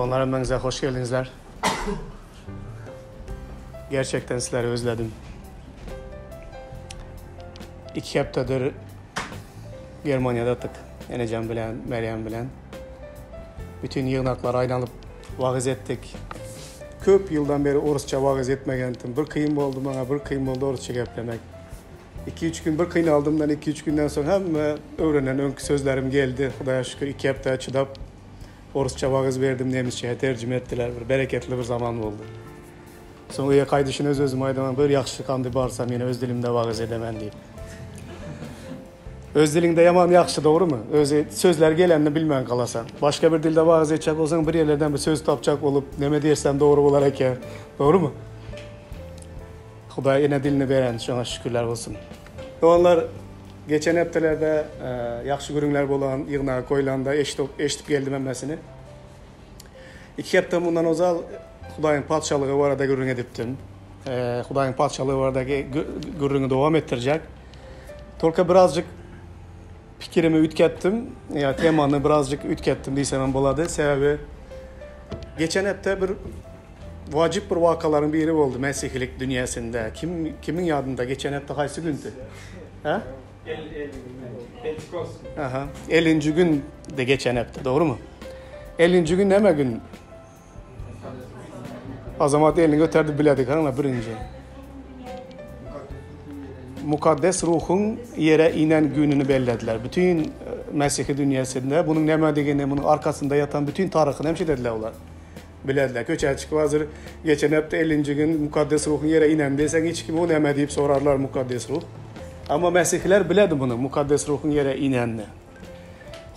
Doganlar hemmäňize hoş geldiňizler. Gerçekten sizleri özledim. İki hepdedir Germaniýadadyk. Enejan bilen, Meryem bilen. Bütün ýygnaklara aýlanyp wagyz etdik. Köp ýyldan beri orusça wagyz etmegendim. Bir kyn boldy maňa, bir kyn boldy orusça geplemek. Iki-üç gün bir kynaldymdan, iki-üç günden soň hemme öwrenen öňki sözlerim geldi. Hudaýa şükür iki hepde çydap orusça wagyz berdim, nemisçeye terjime etdiler. Bir bereketli bir zaman boldy. Soň öýe gaýdyşyn öz-özüme aýdaman, bir ýagşy kandy barsam ýene öz dilimde wagyz edemen diýip. Öz diliňde ýaman ýagşy, dogrumy? Özi sözler gelenini bilmän galasaň. Başga bir dilde wagyz etjek bolsaň, bir ýerlerden bir söz tapjak bolup, neme diýersem dogry bolar eken. Dogrumy? Hudaý ene dilini beren, şoňa şükürler bolsun. Doganlar, geçen hepdelerde ýagşy gürrüňler bolan ýygnaga goýlanda eşidip geldim hemmesini. Iki hepde mundan ozal Hudaýyň Patyşalygy barada gürrüň edipdim. Hudaýyň Patyşalygy barada gürrüňi dowam etdirjek. Tolka birazjyk pikirimi üýtgetdim, ýa temany birazjyk üýtgetdim diýsem hem bolady. Sebäbi geçen hepde bir wajyp bir wakalaryň biri boldy mesihilik dünýäsinde. Kim kimiň ýadynda geçen hepde haýsy gündi? Hä? Pentikost. Aha. 50-nji gün de geçen hepde, dogrumy? 50-nji gün näme gün? Azamat elini göterdi biledik ha birinji. Mukaddes ruhuň ýere inen gününi bellediler. Bütün e, Mesihi dünýäsinde bunuň nämedigini, bunuň arkasynda ýatan bütün taryhyny hem şeýlediler olar. Bilediler. Köçä çykyp hazir geçen hepde 50-nji gün Mukaddes ruhuň ýere inen diýseň hiç kim o näme diýip sorarlar Mukaddes ruh. Amma mesihiler biledi muny Mukaddes ruhuň ýere inenini.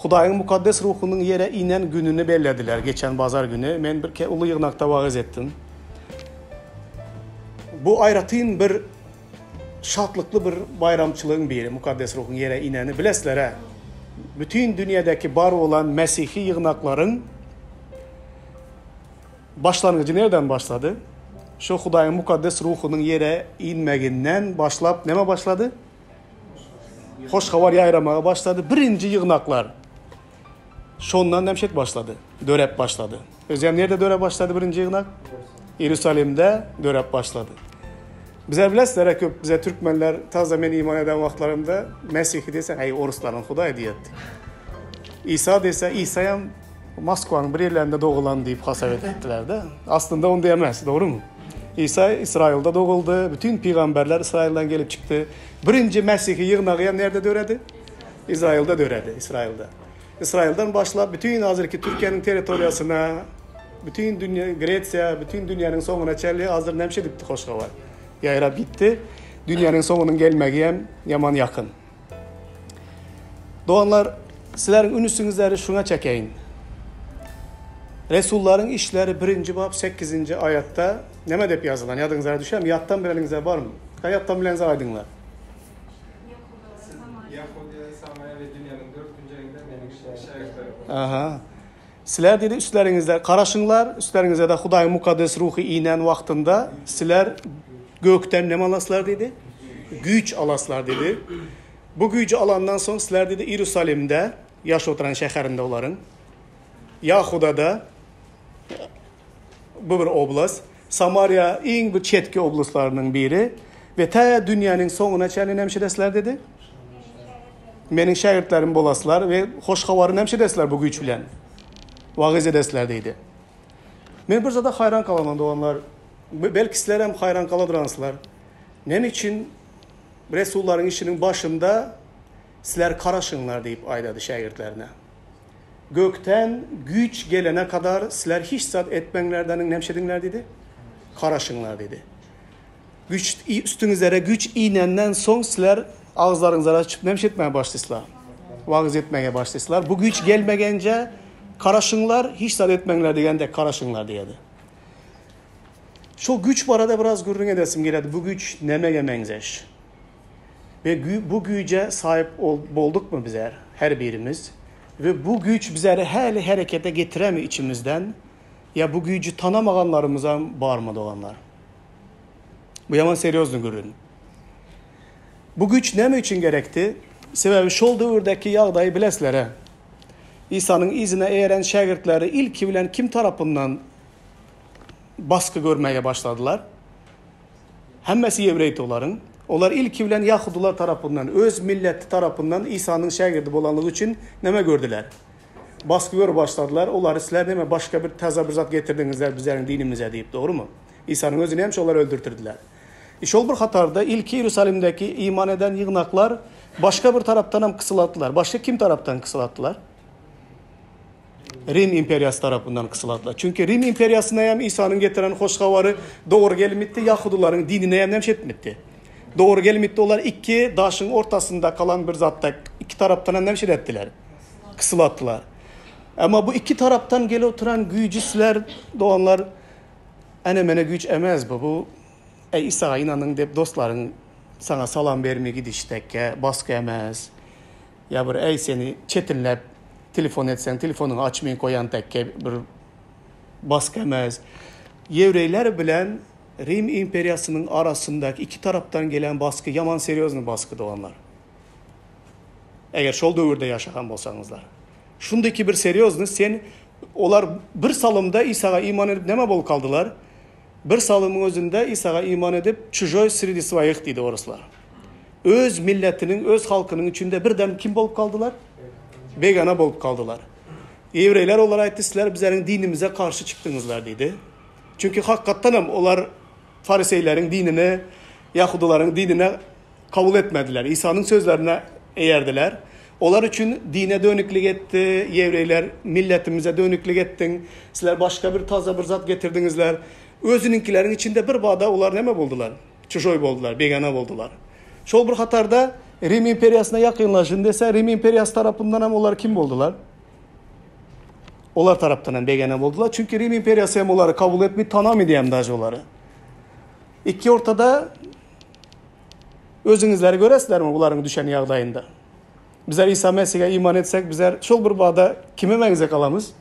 Hudaýyň Mukaddes Ruhunyň ýere inen gününi bellediler geçen bazar güni. Men bir uly ýygnakda wagyz etdim. Bu aýratyn bir şatlykly bir baýramçylygyň biri, Mukaddes Ruhuň ýere ineni. Bilesizler-ä, bütin dünýädäki bar bolan mesihi ýygnaklaryň başlangyjy nireden başlady? Şu Hudaýyň Mukaddes Ruhunyň ýere inmeginden başlap näme başlady? Hoş habar ýaýramaga başlady. Birinji ýygnaklar şondan nämşet başlady, döräp başlady. Özem nirde döräp başlady birinji ýygnak? Iýerusalimde döräp başlady. Bizler bilesizler, köp bize türkmenler taza men iman eden wagtlarymda Mesihi diýse, äý oruslaryň hudaýy diýerdi. Isa diýse, Isa hem Moskwanyň bir ýerlerinde dogulan diýip hasap ederdiler-de. Aslynda onda emes, dogrumy? Isa Israýylda doguldy, bütin pygamberler Israýyldan gelip çykdy. Birinji Mesihi ýygnagy hem nirde döredi? Israýylda döredi, Israýylda. Israýyldan başlap bütin hazirki Türkiýäniň territoriýasyna, bütin dünýä, Gresiýa, bütin dünýäniň soňuna çenli hazir näme edipdi hoş habar. Ýaýrap gitdi. Dünýäniň soňunyň gelmegi hem ýaman ýakyn. Doganlar, sizleriň ünüsiňizleri şuňa çekeýin. Resullaryň işleri birinji bap sekizinji aýatda näme diýip ýazylan? Ýadyňyza düşýärmi? Ýatdan bileniňize barmy? Ha ýatdan bileniňize aýdyňlar. Ýahudyýa, Samariýa we dünýäniň dört künjeginde meniň şägirtlerim bolar. Aha. Sizler diýdi, üstleriňizde garaşyňlar, üstleriňize-de Hudaýyň Mukaddes Ruhy inen wagtynda sizler gökden näme alaslar diýdi? Güýç alaslar diýdi. Bu güýji alandan soň sizler diýdi, Iýerusalimde, ýaşap oturan şäherinde olaryň, Ýahudada, bu bir oblast, Samariýa iň bir çetki oblastlarynyň biri we tä dünýäniň soňuna çenli näme edesler diýdi? Meniň şägirtlerim bolaslar we hoş habary näme edesler bu güýç bilen? Wagyz edesler diýdi. Men bir zada haýran galaman doganlar. Belki sizler hem haýran galadyrsyňyzlar. Näme üçin resullaryň işiniň başynda sizler garaşyňlar diýip aýdady şägirtlerine. Gökden güýç gelene kadar sizler hiç zat etmeňlerdeniň näme ediňler diýdi? Garaşyňlar diýdi. Güýç üstüňizlere güýç inenden soň sizler agyzlaryňyzlary açyp näme etmäge başlaýslar? Wagyz etmäge başlaýslar. Bu güýç gelmegence garaşyňlar, hiç zat etmeňler diýende garaşyňlar diýdi. Şo güýç barada biraz gürrüň edesim gelýär. Bu güýç nämege meňzeş? We bu güýje saýyp boldukmy bizler her birimiz? We bu güýç bizleri häli herekete getiremi içimizden? Ýa bu güýji tanamaganlarymyzam barmy doganlar? Bu ýaman serýozny gürrüň. Bu güýç näme üçin gerekdi? Sebäbi şol döwürdäki ýagdaýy bilesizler-ä. Isanyň yzyna eýeren şägirtleri ilki bilen kim tarapyndan basgy görmäge başladylar? Hemmesi ýewreýdi olaryň. Olar ilki bilen ýahudylar tarapyndan, öz milleti tarapyndan Isanyň şägirdi bolanlygy üçin näme gördüler? Basgy görüp başladylar. Olary sizler näme başga bir täze bir zat getirdiňizler bizleriň dinimize diýip, dogrumy? Isanyň özüni hem şolar öldürtirdiler. Şol bir hatarda ilki Iýerusalimdäki iman eden ýygnaklar başga bir tarapdan hem kysylatdylar. Başga kim tarapdan kysylatdylar? Rim imperiyasy tarapyndan kysylatdylar. Çünki Rim imperiýasyna hem Isanyň getiren hoş habary dogry gelmitdi, ýahudylaryň dinine hem näme etmitdi? Dogry gelmitdi. Olar iki daşyň ortasynda galan bir zatda iki tarapdan hem näme etdiler? Kysylatdylar. Emma bu iki tarapdan gelip oturan güýji sizler doganlar ene-mene güýç emez bu. Bu Eý Isaga ynanyň diýip dostlaryň saňa salam bermi gidişdekge basgy emez. Ýa bir eý seni çetinläp telefon etseň telefonyňy açmyn goýan tekke bir basgy emez. Ýewreýler bilen Rim imperiýasynyň arasyndaky iki tarapdan gelen basgy ýaman serýoznyý basgy doganlar. Eger şol döwürde ýaşagan bolsaňyzlar. Şundaky bir serýoznyý sen olar bir salymda Isaga iman edip näme bolup galdylar? Bir salymyň özünde Isaga iman edip, çujoý sredi svoýih diýdi oruslar. Öz milletiniň, öz halkynyň içinde birden kim bolup galdylar? Begana bolup galdylar. Ýewreýler olara aýtdy, sizler bizleriň dinimize garşy çykdyňyzlar diýdi. Çünki hakykatdan hem olar fariseýleriň dinini, ýahudylaryň dinine kabul etmediler. Isanyň sözlerine eýerdiler. Olar üçin dine dönüklik etdi, ýewreýler milletimize dönüklik etdiň, sizler başga bir taza bir zat getirdiňizler. Özüniňkileriň içinde bir bada olar näme boldular? Çujoý boldular, begana boldular. Şol bir hatarda Rim imperiýasyna ýakynlaşyn dese, Rim imperiýasy tarapyndan hem olar kim boldular? Olar tarapdan hem begana boldular. Çünki Rim imperiýasy hem olary kabul etmedi, tanamady hem daže olary. Iki ortada Özüňizleri göresizlermi bularyň düşen ýagdaýynda? Bizler Isa Mesihe iman etsek, bizler şol bir bada kime meňzek alamyz?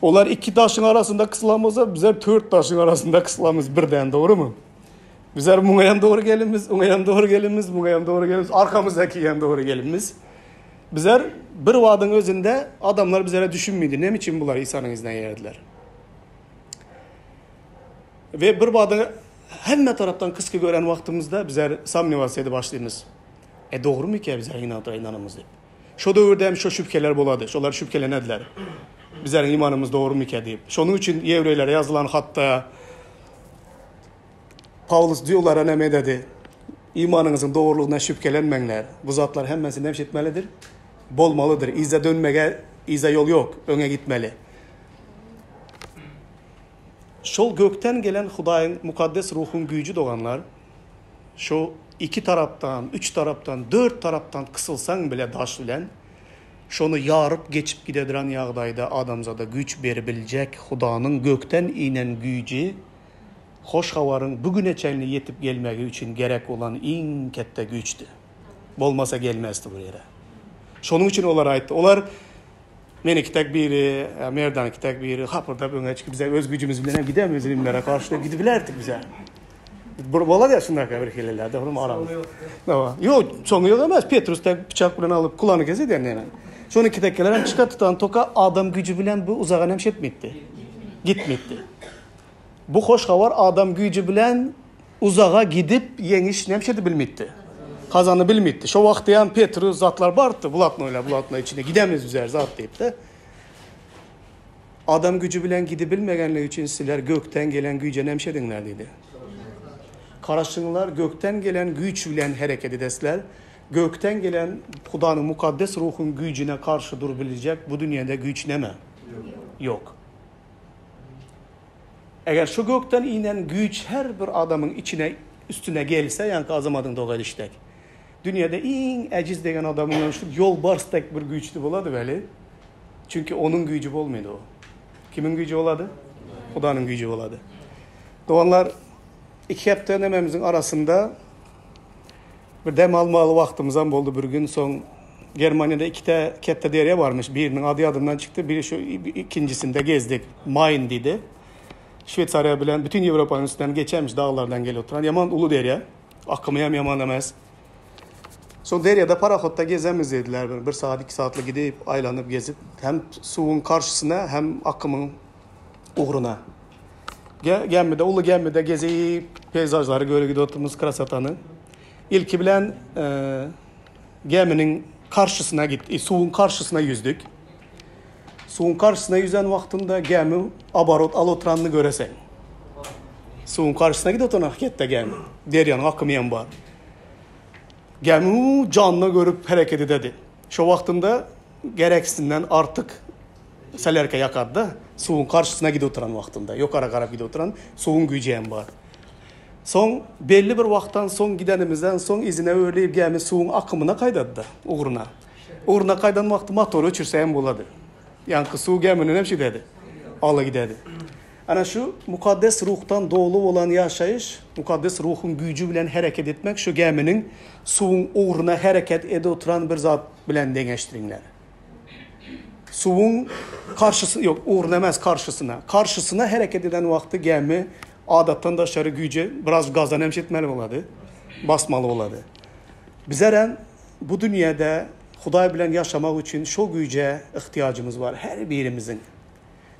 Olar iki daşyň arasynda kysylan bolsa, bizler tört daşyň arasynda kysylamyz birden, dogrymy? Bizler muňa hem dogry gelimiz, oňa hem dogry gelimiz, muňa hem dogry gelimiz, arkamyzdaki hem dogry gelimiz. Bizler bir wadyň özünde adamlar bizlere düşünmedi. Näme üçin bular Isanyň yzyna eýerdiler? We bir bada hemme tarapdan kysky gören wagtymyzda bizler somnewats edip başlaýmyz. E dogrumy ki bizler inantra inanamyz diýip. Şo döwürde hem şo şübheler bolady. Şolar şübhelenediler. Bizleriň imanymyz dogrumy ki diýip. Şonuň üçin ýewreýlere ýazylan hatda Pawlus diýolara näme dedi? Imanyňyzyň dogrulygyna şübhelenmeňler. Bu zatlar hemmesi näme etmelidir? Bolmalydyr. Yza dönmege yza ýol ýok. Öňe gitmeli. Şol gökden gelen Hudaýyň Mukaddes Ruhuň güýji doganlar, şu iki tarapdan, üç tarapdan, dört tarapdan kysylsaň bile daş bilen, şony ýaryp geçip gidediren ýagdaýda adamzada güýç beribiljek Hudanyň gökden inen güýji Hoş Habaryň bu güne çenli ýetip gelmegi üçin gerek bolan iň ketde güýçdi. Bolmasa gelmezdi bu ýere. Şonuň üçin olar aýtdy. Olar Meniki tek biri, Merdaniki tek biri hapyrdap öňe çykyp bize öz güýjümiz bilen hem gidemiz rimlere garşy diýip gidibilerdik bize. Bir bolar ya şundaka bir heleler dogry aramyz. Ýok, soňy ýok emas. Petrus tek pyçak bilen alyp kulany kesedi yani. Şony kitekkeler hem çyka tutan toka adam güýji bilen bu uzaga hem şetmekdi. Gitmekdi. Bu hoş habar adam güýji bilen uzaga gidip ýeňiş nemşedi bilmekdi. Kazany bilmekdi. Şo wagty hem Petrus zatlar bardy, bulatnoýlar, bulatnoý içinde gidemiz bizler zat diýip-de. Adam güýji bilen gidibilmegenligi üçin sizler gökden gelen güýje nemşediňler diýdi. Karaşyňlar gökden gelen güýç bilen hereket edesler. Gökden gelen Hudanyň mukaddes ruhuň güýjüne garşy durubiljek bu dünýede güýç neme? Ýok. Eger şu gökden inen güýç her bir adamyň içine, üstüne gelse, ýaňky Azamadyň doga edişi dek, dünýede iň ejiz degen adamyň hem şu ýolbars dek bir güýçli bolady weli, çünki onuň güýji bolmaýdy o. Kimiň güýji bolady? Hudanyň güýji bolady. Doganlar, iki hepde nememiziň arasynda bir dem almaly wagtymyzam boldy bir gün, soň Germaniýada ikite ketde derýa barmyş. Biriniň ady ýadymdan çykdy, biri şu ikinjisinde gezdik. Maýn diýdi. Şweýsariýa bilen bütin Ýewropanyň üstünden geçenmiş daglardan gelip oturan. Ýaman uly derýa. Akymy hem ýaman emes. Soň derýada parahodda gezemiz diýdiler. Bir, bir sagat, iki sagatlyk gidip, aýlanyp, gezip, hem suwuň garşysyna, hem akymyň ugruna. Gämide, uly gämide gezip, peýzažlary görüp gidip otyrmyz, krasotany. Ilki bilen gäminiň garşysyna git, suwuň garşysyna ýüzdük. Suwuň garşysyna ýüzen wagtynda gämi oborot alyp oturanyny göreseň. Suwuň garşysyna gidip oturan hakykatda gämi. Derýanyň akymy hem bar. Gämi janyna görüp hereket ededi. Şo wagtynda gereksinden artyk solerka ýakardy-da, suwuň garşysyna gidip oturan wagtynda, ýokara garap gidip oturan suwuň güýji hem bar. Soň belli bir wagtdan soň gidenimizden soň yzyna öwrülip gämi suwuň akymyna gaýdady-da, ugruna. Ugruna gaýdan wagty motory öçürse hem bolady. Ýaňky suw gämini hem şeýdedi. Ala gidedi. Ana şu Mukaddes Ruhdan doly bolan ýaşaýyş, Mukaddes Ruhuň güýji bilen hereket etmek şu gäminiň suwuň ugruna hereket edip oturan bir zat bilen deňeşdiriňler. Suwuň garşysy, ýok, ugruna emes, garşysyna. Garşysyna hereket eden wagty gämi adatdan daşary güýje biraz gazdan hem çekmeli bolady, basmaly bolady. Bizerem bu dünýäde Hudaý bilen ýaşamak üçin şo güýje yhtyýajymyz bar her birimiziň.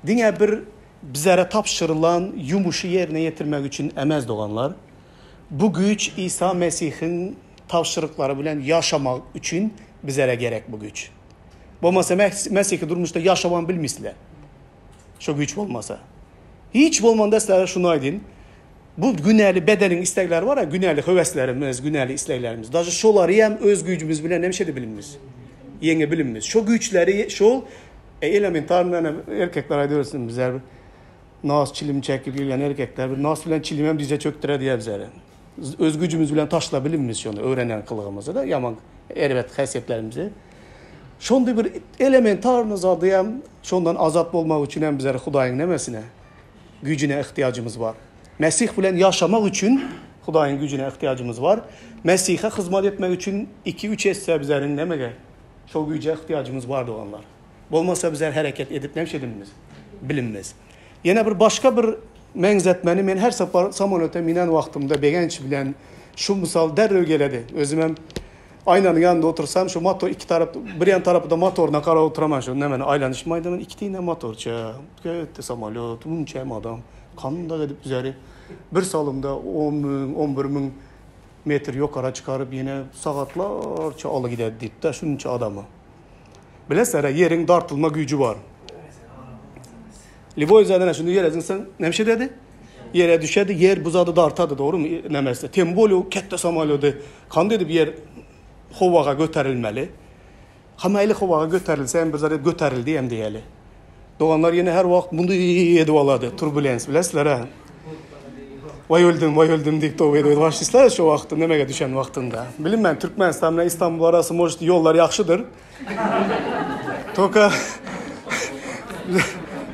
Diňe bir bizlere tabşyrylan ýumuşy ýerine ýetirmek üçin emes doganlar. Bu güýç Isa Mesihiň tabşyryklary bilen ýaşamak üçin bizlere gerek bu güýç. Bolmasa Mesihi durmuşda ýaşaman bilmisizler. Şo güýç bolmasa. Hiç bolmanda sizlere şuny aýdyn. Bu günäli bedeniň islegleri bar-a, günäli höweslerimiz, günäli isleglerimiz. Daže şolary hem öz güýjümiz bilen hem şeýde bilinmiz. Ýeňe bilinmiz. Şo güýçleri şol e, elementar bilen erkekler aýdybersin bizler bir nas çilim çekip ýörýän erkekler bir nas bilen çilim hem dize çökdürer diýer bizlere. Öz güýjümiz bilen taşla bilinmiz şony öwrenen kylygymyzy da ýaman erbet häsiýetlerimizi. Şonda bir elementarny zady hem şondan azat bolmak üçin hem bizlere Hudaýyň nemesine güýjüne yhtyýajymyz bar. Mesih bilen ýaşamak üçin Hudaýyň güýjüne yhtyýajymyz bar. Mesihe hyzmat etmek üçin iki-üç esse bizleriň nämege? Şol güýje yhtyýajymyz bar doganlar. Bolmasa bizler hereket edip näme edinmiz? Bilinmez. Ýene bir başga bir meňzetmeni men her sapar samolýota minen wagtymda begenç bilen şu mysal derrew geledi. Özümem Aýnanyň ýanynda otursam, şu motor iki tarap, bir ýan tarapyda motoryna garap oturaman şu nemeni aýlanyşym aýdaman iki tine motorça, ketde samolýot, munça adam, kandak edip üzeri bir salymda on müň, on bir müň metr ýokara çykaryp ýene sagatlarça aly gidedi diýip-de şunça adamy. Bilesizler-ä ýeriň dartylma güýji bar. Lýuboý zadyna şuny ýere zyňsaň näme şededi? Ýere düşedi, ýer bu zady dartady, dogrymy? Nemesi. Tem bolýa ketde samolýody kandy edip ýer howaga göterilmeli. Hamaýly howaga göterilse hem bir zat göterildi hem diýeli. Doganlar ýene her wagt muny edip alady, turbulens bilesizler-ä. Waý öldüm, waý öldüm diýip toba edip başlaýslar şu wagtda nemege düşen wagtynda. Bilinmän Türkmenistan bilen Istanbul arasy может ýollar ýagşydyr. Toka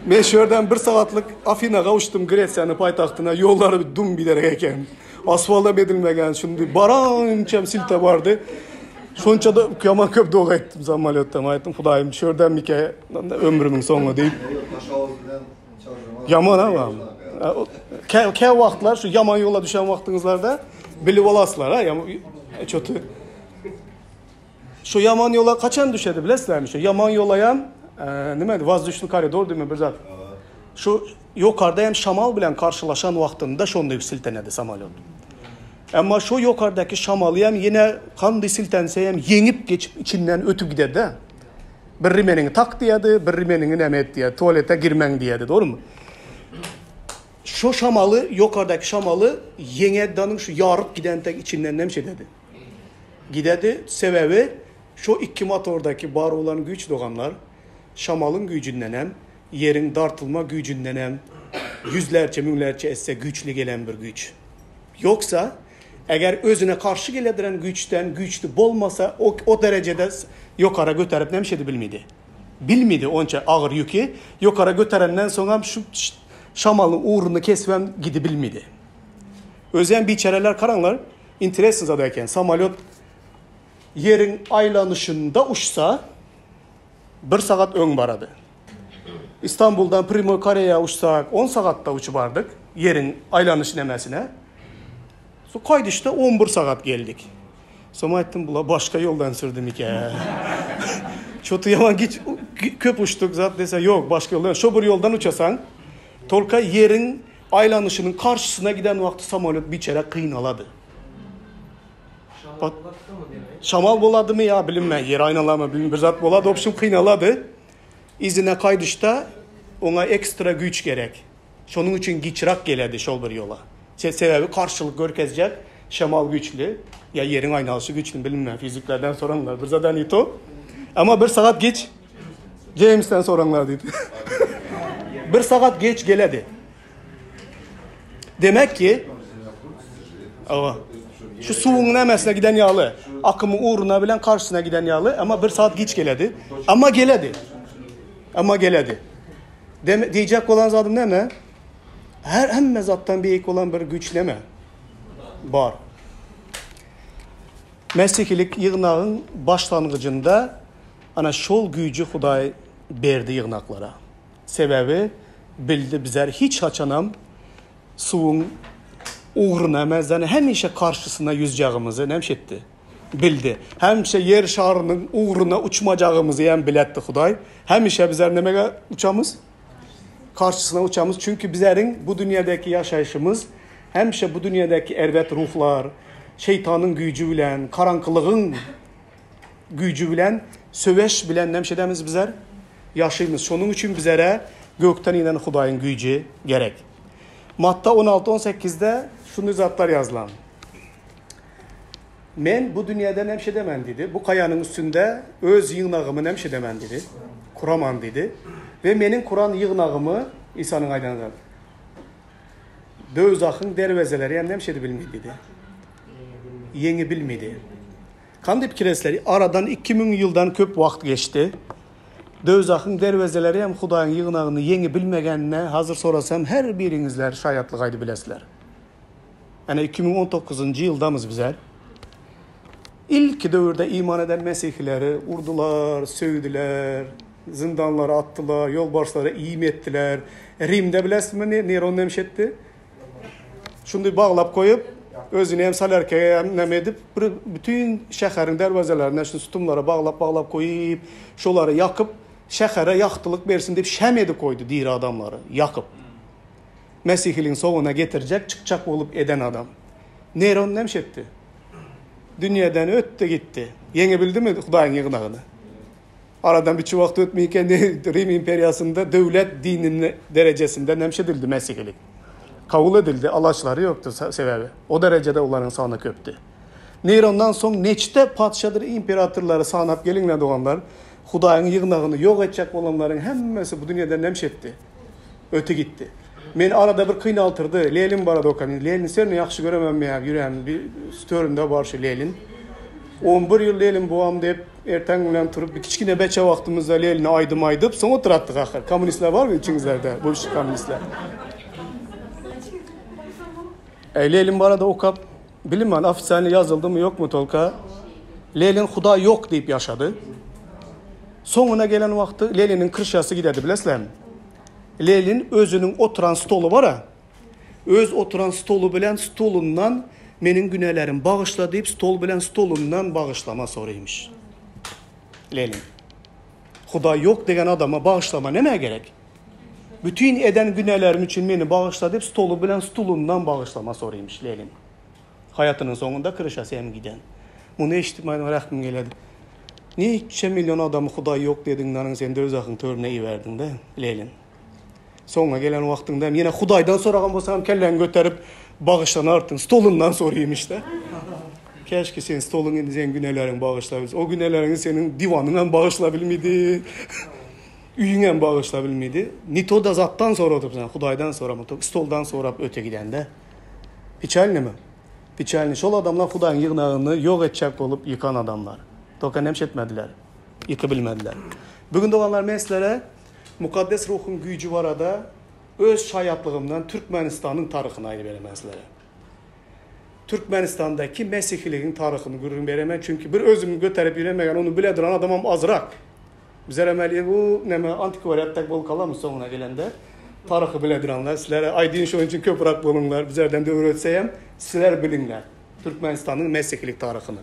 Men şu ýerden bir sagatlyk Afinaga uçdum, Gresiýanyň paýtagtyna. Ýollary dum biderek eken. Asfaltam edilmegen, şuny barançam silte bardy. Şonça da ýaman köp doga etdim samolýotdan. Aýtdym, Hudaýym, şu ýerden mike ömrümiň soňy diýip. Ýaman ha. Kä kä wagtlar şu ýaman ýola düşen wagtyňyzlarda bilip alaslar ha, çoty. Şu ýaman ýola kaçan düşedi bilesizlermi? Şu ýaman ýola hem nime wazduşny koridor diýme bir zat. Şu ýokarda hem şamal bilen karşylaşan wagtynda şonda siltenedi samolýot. Emma şu ýokardaky şamaly hem ýene kandy siltense hem ýeňip geçip içinden ötüp giderdi. Bir rimeniňi tak diýedi, bir rimeniňi näme et diýedi, tualete girmäň diýedi, dogrymy? Şu şamaly, ýokardaky şamaly ýeňedi şu ýaryp giden tek içinden näme şededi. Gidedi. Sebäbi şo ikki motordaky bar bolan güýç doganlar, şamalyň güýjündenem, ýeriň dartylma güýjündenem ýüzlerçe, müňlerçe esse güýçli gelen bir güýç. Ýogsa, eger özüne garşy gelediren güýçden güýçli bolmasa, o o derejede ýokara göterip näme şedi bilmidi. Bilmidi onça agyr ýüki ýokara göterenden soňam şu şamalyň ugruny kesibem gidibilmidi. Özem biçäreler garaňlar, Interesny zat eken, samolýot ýeriň aýlanyşynda uçsa, bir sagat öň barady. Istanbuldan primoý Koreýa uçsak, on sagatda uçup bardyk, ýeriň aýlanyş nemesine. Su gaýdyşda on bir sagat geldik. Soň aýtdym, bular başga ýoldan sürdümikä? Çotu ýaman giç köp uçduk zat dese, ýok, başga ýoldan. Şo bir ýoldan uçasaň, tolka ýeriň aýlanyşynyň garşysyna giden wagty samolýot biçäre gynalady. Şamal bolatdymy demek? Şamal boladymy ýa bilinmän, ýer aýnalamy bilmän bir zat bolady, obşim kynalady. Yzyna gaýdyşda oňa ekstra güýç gerek. Şonuň üçin giçrak geledi şol bir ýola. Sebäbi garşylyk görkezjek şemal güýçli, ýa ýeriň aýnalyşy güýçli bilinmän, fiziklerden soraňlar bir zada ne to. Amma bir sagat geç Jeýmsden soraňlar diýdi. Bir sagat geç geledi. Demek ki Awa. Şu suwuň nämesine giden ýaly, akymyň ugruna bilen garşysyna giden ýaly, amma bir sagat giç geledi. Amma geledi. Amma geledi. Deme, diýjek bolan zadym näme? Her hemme zatdan beýik bolan bir güýç näme? Bar. Mesihilik ýygnagyň başlangyjynda ana şol güýji Hudaý berdi ýygnaklara. Sebäbi bildi bizler hiç haçanam suwuň ugruna emes, hemişe garşysyna ýüzjagymyzy näme etdi? Bildi. Hemişe ýer şarynyň ugruna uçmajagymyzy hem biletdi Hudaý. Hemişe bizler nämege uçamyz? Garşysyna uçamyz. Çünki bizleriň bu dünýädäki ýaşaýşymyz hemişe bu dünýädäki erbet ruhlar, şeýtanyň güýji bilen, garaňkylygyň güýji bilen, söweş bilen näme edemiz bizler? Ýaşaýmyz. Şonuň üçin bizlere gökden inen Hudaýyň güýji gerek. Matta 16-18-de şunday zatlar ýazylan. Men bu dünýäde näme edemen diýdi. Bu gaýanyň üstünde öz ýygnagymy näme edemen diýdi. Kuraman diýdi. We meniň kuran ýygnagymy Isanyň aýdan zady. Döwzahyň derwezeleri hem näme edip bilmedi diýdi. Ýeňi bilmedi. Kandy pikir etsler, aradan 2000 ýyldan köp wagt geçdi. Döwzahyň derwezeleri hem Hudaýyň ýygnagyny ýeňi bilmegenine hazir sorasam her biriňizler şaýatlyk aýdyp bilesizler. Ene 2019-njy ýyldamyz bizler. Ilki döwürde iman eden mesihileri urdular, sögdüler, zyndanlara atdylar, ýolbarslara iým etdiler. Rimde bilesizmi Neron näme etdi? Şundy baglap goýup, özüni hem solarkaya hem näme edip, bir bütün şäheriň derwezelerine şu sütunlara baglap-baglap goýup, şolary ýakyp, şähere ýagtylyk bersin diýip şem edip goýdy diri adamlary ýakyp. Mesihiligiň soňuna getirjek, çykjak bolup eden adam. Neron näme etdi? Dünýeden ötdi gitdi. Ýeňebildimi Hudaýyň ýygnagyny? Aradan biçi wagt ötmeýkä Rim imperiýasynda döwlet dinini derejesinde näme edildi mesihilik? Kabul edildi, alaçlary ýokdy sebäbi. O derejede olaryň sany köpdi. Nerondan soň neçde patyşadyr imperatorlary sanap geliňler doganlar, Hudaýyň ýygnagyny ýok etjek bolanlaryň hemmesi bu dünýeden näme etdi? Öti gitdi. Meni arada bir kynaltyrdy. Lenin barada okan. Lenin sen ýagşy göremem ýa ýüregim bir töründe bar şu Lenin. 11 ýyl Lenin bobam diýip erteň bilen turup bir kiçgine beçe wagtymyzda Lenine aýdym aýdyp soň oturatdyk ahyr. Kommunistler barmy içiňizlerde? Bywşy kommunistler. E, Lenin barada okap bilinmän ofitsialny ýazyldymy ýokmy tolka. Lenin Hudaý ýok diýip ýaşady. Soňuna gelen wagty Leniniň krşasy gidedi bilesizlermi? Lenin özüniň oturan stoly bar-a, öz oturan stoly bilen stolundan meniň günälerim bagyşla diýip stol bilen stolundan bagyşlama soraýmyş. Lenin. Hudaý ýok degen adama bagyşlama nämä gerek? Bütin eden günälerim üçin meni bagyşla diýip stoly bilen stulundan bagyşlama soraýmyş Lenin. Haýatynyň soňunda kryşasy hem giden. Muny eşidip maňa rähmim geledi. Niçe million adamy Hudaý ýok dediň nanyň sen döwzahyň törüne iberdiň-de, Lenin. Soňuna gelen wagtyňda hem ýene Hudaýdan soragan bolsaň hem kelläňi göterip bagyşlanardyň. Stolundan soraýmyş-da. Käşki sen stoluň indi seň günäleriňi bagyşlabilse. O günäleriňi seniň diwanyň hem bagyşlabilmedi. Öýüň hem bagyşlabilmedi. Ne to da zatdan soradypsyň, Hudaýdan sorama, stoldan sorap öte gidende. Peçalnymy? Peçalny. Şol adamlar Hudaýyň ýygnagyny ýok etjek bolup ýykan adamlar. Toka näme etmediler? Ýyky bilmediler. Bu gün doganlar men sizlere Mukaddes Ruhuň güýji barada öz şaýatlygymdan Türkmenistanyň taryhyny aýdyp beremen sizlere. Türkmenistandaky mesihiligiň taryhyny gürrüň beremen, çünki bir özüm göterip ýüremegen, ony bile duran adamam azrak. Bizlerem hali bu neme antikwariat dek bolup galamyz soňuna gelende. Taryhy bile duranlar sizlere aýdyn şonuň üçin köpürak boluňlar. Bizlerden döwür ötse hem sizler biliňler Türkmenistanyň mesihilik taryhyny.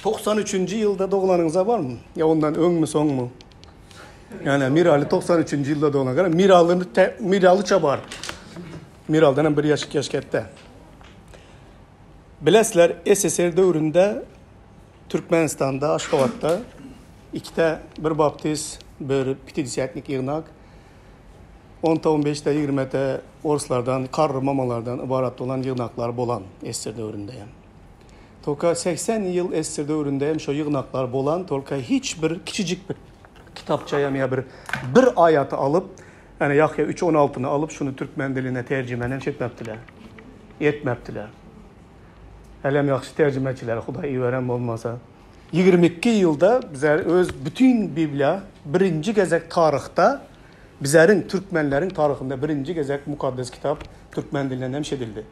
93-nji ýylda doglanyňyza barmy? Ýa ondan öňmi, soňmy? Ýani Mirali 93-nji ýylda doglan. Gara Miralyny Miralyça bar. Miraldan hem bir ýaş, iki ýaş ketde. Bilesizler, SSR döwründe Türkmenistanda, Aşgabatda ikide bir baptist, bir pятidesýatnik ýygnak, onta, on beşde, ýigrimede orslardan, karry mamalardan ybarat bolan ýygnaklar bolan SSR döwründe hem. Tolka 80 ýyl SSR döwründe hem şo ýygnaklar bolan, tolka hiç bir kiçijik bir kitapça hem ýa bir bir aýaty alyp, ýani Ýahýa üç on altyny alyp şuny türkmen diline terjime hem etmepdiler. Etmepdiler. Hälem ýagşy terjimeçiler Hudaý iberen bolmasa. 22 ýylda bizler öz bütin Bibliýa birinji gezek taryhda bizleriň türkmenleriň taryhynda birinji gezek mukaddes kitap türkmen dilinden hem edildi.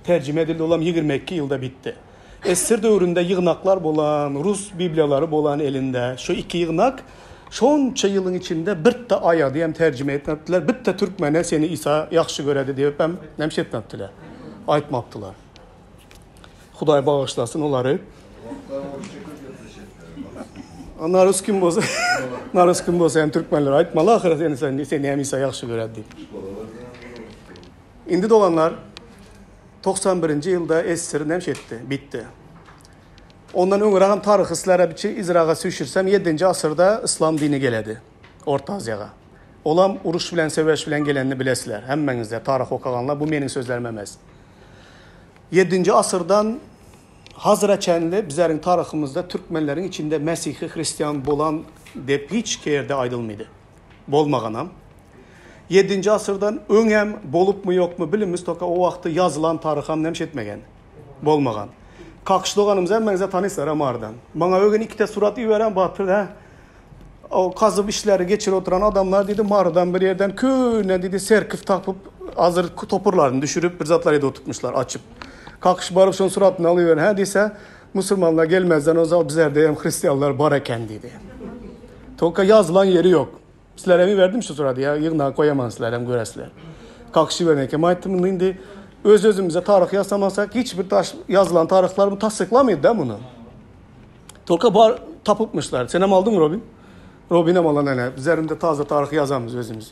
Terjime edildi olam 22 ýylda bitdi. SSR döwründe ýygnaklar bolan, rus Bibliýalary bolan elinde şu iki ýygnak şonça ýylyň içinde birde aýady hem terjime etmepdiler, birde türkmene seni Isa ýagşy göredi diýip hem näme etmepdiler. Aýtmapdylar. Hudaý bagyşlasyn olary. Narus kim bolsa, Narus kim bolsa hem türkmenler aýtmaly ahyry seni sen seni hem Isa ýagşy göredi diýip. Indi doganlar 91-nji ýylda SSR näme etdi? Bitdi. Ondan öňräk hem taryhy sizlere bir izraga süýşürsem 7-nji asyrda yslam dini geledi Orta Aziýaga. Olam uruş bilen söweş bilen gelenini bilesizler. Hemmeňizde taryh okaganlar bu meniň sözlerim emes. 7-nji asyrdan hazıra çenli bizleriň taryhymyzda türkmenleriň içinde mesihi hristian bolan dep hiç ýerde aýdylmady. Bolmaganam. 7-nji asyrdan öňem bolupmy ýokmy bilimiz toka o wagty ýazylan taryham näme etmegen. Bolmagan. Kakyş doganymyz hemmeňize tanyşlar Amardan. Maňa ögen ikide surat iberen Batyr hä. O kazyp işleri geçirip oturan adamlar diýdi Marydan bir ýerden köne diýdi serkif tapyp azyr topurlaryny düşürip bir zatlar edip oturtmuşlar açyp. Kakyş baryp şonuň suratyny alyber hä diýse musulmanlar gelmezden ozal bizlerde hem hristianlar bar eken diýdi. Toka ýazylan ýeri ýok. Sizlere mi berdim şu suraty ýa ýygnaga goýaman sizler hem göresizler. Kakyşy beren eken aýtdym indi indi öz özümize taryh ýasamasak hiç bir taş ýazylan taryhlar bu tassyklamaýdy da muny. Tolka bar tapypmyşlar. Sen hem aldyň Robin? Robin hem alan ene. Bizlerim de taze taryh ýazamyz özümiz.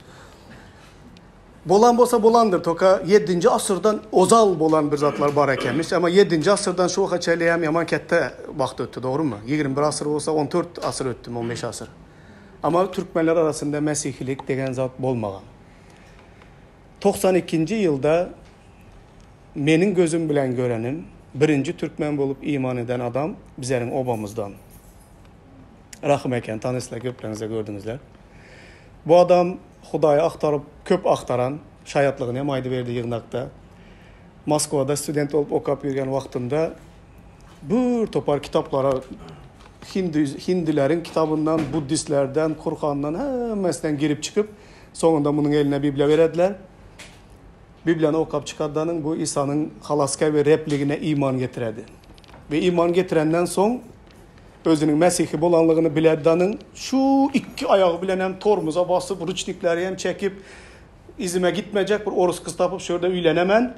Bolan bolsa bolandyr. Toka 7-nji asyrdan ozal bolan bir zatlar bar ekenmiş. Ama 7-nji asyrdan şu waka çenli hem ýaman ketde wagt ötdi, dogrymy? 21 asyr bolsa 14 asyr ötdümi, 15 asyr. Ama türkmenler arasynda mesihilik degen zat bolmagan. 92-nji ýylda meniň gözüm bilen görenim, birinji türkmen bolup iman eden adam bizleriň obamyzdan. Rahym eken, tanyşlar köpleriňiz-de gördüňizler. Bu adam Hudaýy agtaryp, köp agtaran, şaýatlygyny hem aýdyberdi ýygnakda. Moskwada student bolup okap ýörgen wagtynda bir topar kitaplara hindi, hindileriň kitabyndan, buddistlerden, Kurhandan hemmesinden girip çykyp, soňunda munuň eline Bibliýa berediler. Bibliýany okap çykadanyň bu Isanyň halasgär we Rebligine iman getiredi. We iman getirenden soň özüniň mesihi bolanlygyny biledanyň şu ikki aýagy bilen hem tormoza basyp, ruçnikleri hem çekip, Yzyma gitmejek bir orus gyz tapyp şu ýerde öýlenemen.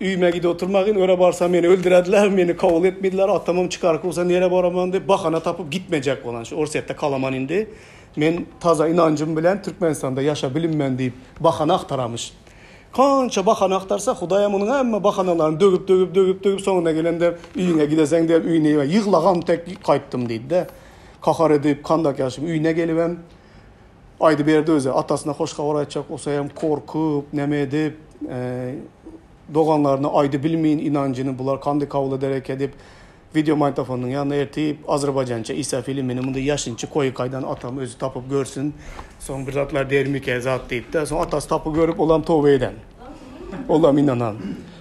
Öýüme gidip oturmagyn, öre barsam meni öldürediler, meni kabul etmediler, atamam çykaryk bolsa nere baraman diýip bahana tapyp gitmejek bolan şu Orsýetde kalaman indi. Men taza ynanjym bilen Türkmenistanda ýaşa bilinmen diýip bahana agtaramyş. Kança bahana agtarsa Hudaýam onuň hemme bahanalaryny dögüp dögüp dögüp dögüp soňuna gelende öýüňe gideseň diýip öýüne ýyglagan tek gaýtdym diýdi-de. Kahar edip kandak ýaşyp öýüne gelibem Aýdyberdi özi, atasyna hoş habar aýtjak bolsa hem korkup, neme edip, doganlaryna aýdy bilmeýin ynanjyny bular kandy kabul eder eke diýip, wideo magnitofonynyň ýanyna ertip, azerbaýjança Isa filmini munda ýaşynçy koýkaýdan atam özi tapyp görsün, soň bir zatlar dermike zat diýip-de, soň atasy tapyp görüp, olam toba eden. Olam ynanan.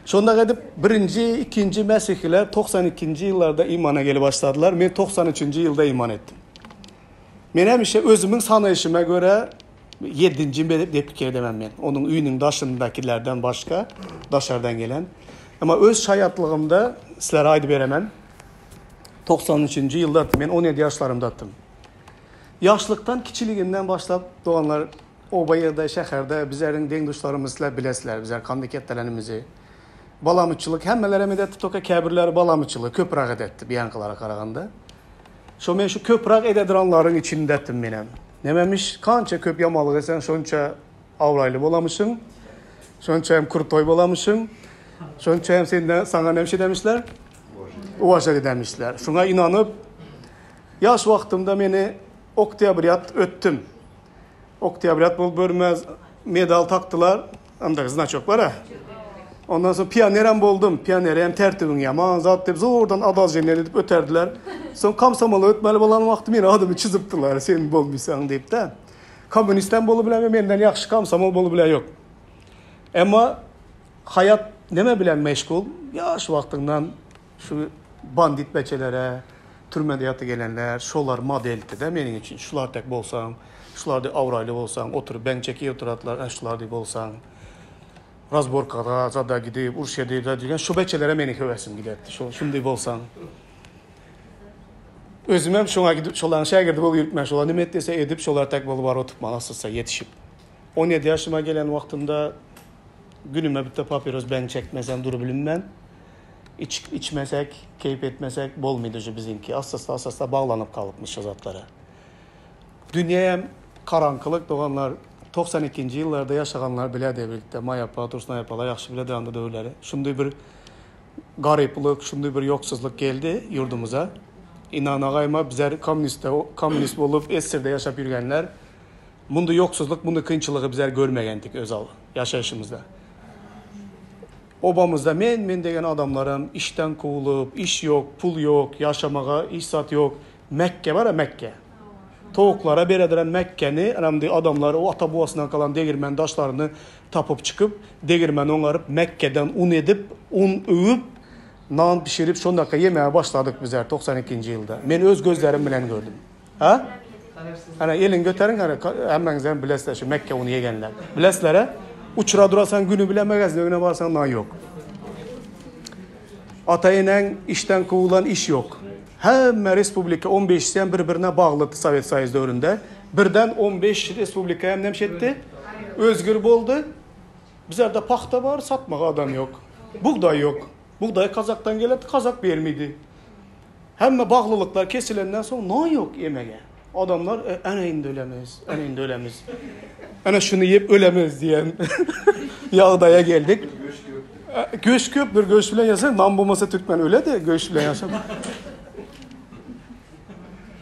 Şonda edip birinji, ikinji mesihiler 92-nji ýyllarda imana gelip başladylar. Men 93-nji ýylda iman etdim. Men hemişe özümiň sanaýşyma görä ýedinji diýip pikir edemem men. Onuň öýüniň daşyndakilerden başga, daşardan gelen. Emma öz şaýatlygymda sizlere aýdyp beremen. 93-nji ýylda men 17 ýaşlarymdadym. Ýaşlykdan, kiçiligimden başlap doganlar oba ýerde, şäherde bizleriň deň-duşlarymyz sizler bilesizler, bizler kandy ketdelenimizi. Balamytçylyk hemmelerem edetdi, toka käbirleri balamytçylygy köpräk edetdi biýankylara karaganda. Şo men şu köpräk ededuranlaryň içindetdim menem. Nememiş, kança köp ýamalyk etseň şonça abraýly bolamyşyň, şonça hem krutoý bolamyşyň, şonça hem senden saňa näme edemişler? Uwažat edemişler. Şuňa inanyp ýaş wagtymda meni oktýabrýat ötdüm. Oktýabrýat bolup bölüme medal takdylar. Anda znaçok bar-a. Ondan soň pionerem boldum. Pionere hem tertibiň ýaman zat diýip zordan adalženiýa edip öterdiler. Soň komsomola ötmeli bolan wagty meni adymy çyzypdylar, sen bolmysaň diýip-de. Kommunistem bolup bilen we menden ýagşy komsomol bolup bilen ýok. Emma haýat neme bilen meşgul? Ýaş wagtyňdan şu bandit beçelere, türmede ýaty gelenler, şolar modeldi-de meniň üçin. Şular tek bolsaň, şular deý abraýly bolsaň, oturyp beň çekip oturatlar, ä şular deý bolsaň, razborkada zada gidip, uruş edip, zat diýen şu beçelere meniň höwesim giderdi. Şo şunday bolsaň. Özümem şoňa gidip, şolaryň şägirdi bolup ýörüpmen. Şolar nime et diýse edip, şolar tek bolup baryp oturtman asylsa ýetişip. 17 ýaşyma gelen wagtymda günüme bitte papiros beň çekmesem durubilinmen. Içip içmesek, keýp etmesek bolmydy şu biziňki. Assasta-assasta baglanyp galypmyş şu zatlara. Dünýäm garaňkylyk doganlar. 92-nji ýyllarda ýaşaganlar bilýär birlikde. Maýa apa, Dursun apalar ýagşy bilýär anda döwürleri. Şunday bir garyplyk, şunday bir ýoksuzlyk geldi ýurdumyza. Inan agaýma bizler kommunistde, kommunist bolup SSR-de ýaşap ýürgenler munday ýoksuzlyk, munday kynçylygy bizler görmegendik öz ýaşaýşymyzda. Obamyzda men-men degen adamlaram işden kowulyp, iş ýok, pul ýok, ýaşamaga hiç zat ýok. Mekge bar-a, mekge. Towuklara berediren mekgeni ynamdy adamlar o ata-babasyndan galan degirmen daşlaryny tapyp çykyp, degirmeni oňaryp, mekgeden un edip, un üwüp, nan bişirip, şondaka ýemäge başladyk bizler 92-nji ýylda. Men öz gözlerim bilen gördüm. Ha? Ana, eliňi göteriň, ana, hemmäňiz hem bilesizler şu mekge uny ýegenler. Bilesizler-ä? Uçura durasaň güni bile magazin öňüne barsaň nan ýok. Ata-eneň işden kowulan iş ýok. Hemme respublika 15-si hem bir-birine baglydy Sowet Soýuz döwründe. Birden 15 respublika hem näme etdi? Özgür boldy. Bizlerde pagta bar, satmaga adam ýok. Bugdaý ýok. Bugdaý Kazakdan geledi, Kazak bermedi. Hemme baglylyklar kesilenden soň nan ýok ýemege. Adamlar ene indi ölemiz, ene indi ölemiz. Ene şuny iýip ölemiz diýen ýagdaýa geldik. Göç köp bir göç bilen ýasa, nan bolmasa türkmen öledi, göç bilen ýasa.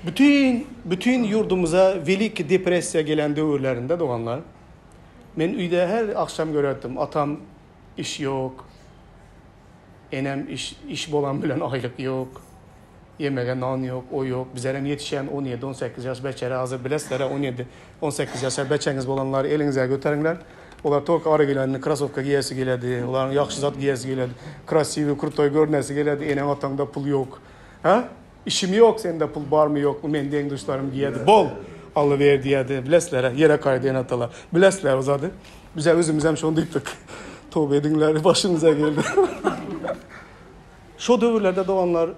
Bütün bütün ýurdumyza Veliki depressiýa gelen döwürlerinde doganlar, men öýde her akşam görerdim, atam iş ýok, Enem iş, iş bolan bilen aýlyk ýok. Ýemege nan ýok, o ýok. Bizerem ýetişen 17, 18 ýaş beçere hazir bilesizler-ä 17, 18 ýaşar beçäňiz bolanlar eliňize göteriňler. Olar tolko ara gelenini krasowka giýesi geledi, olaryň ýagşy zat giýesi geledi, krasiwy, krutoý görnesi geledi, eneň-ataňda pul ýok. Hä? Işim ýok, sende pul barmy ýokmy, men deň-duşlarym giýedi. Bol! Alla ber diýedi. Bilesizler-ä, ýere gaýdy ene-atalar. Bilesizler o zady. Bizä özümizem şony diýipdik. Toba ediňler, başymyza geldi. Şo döwürlerde doganlar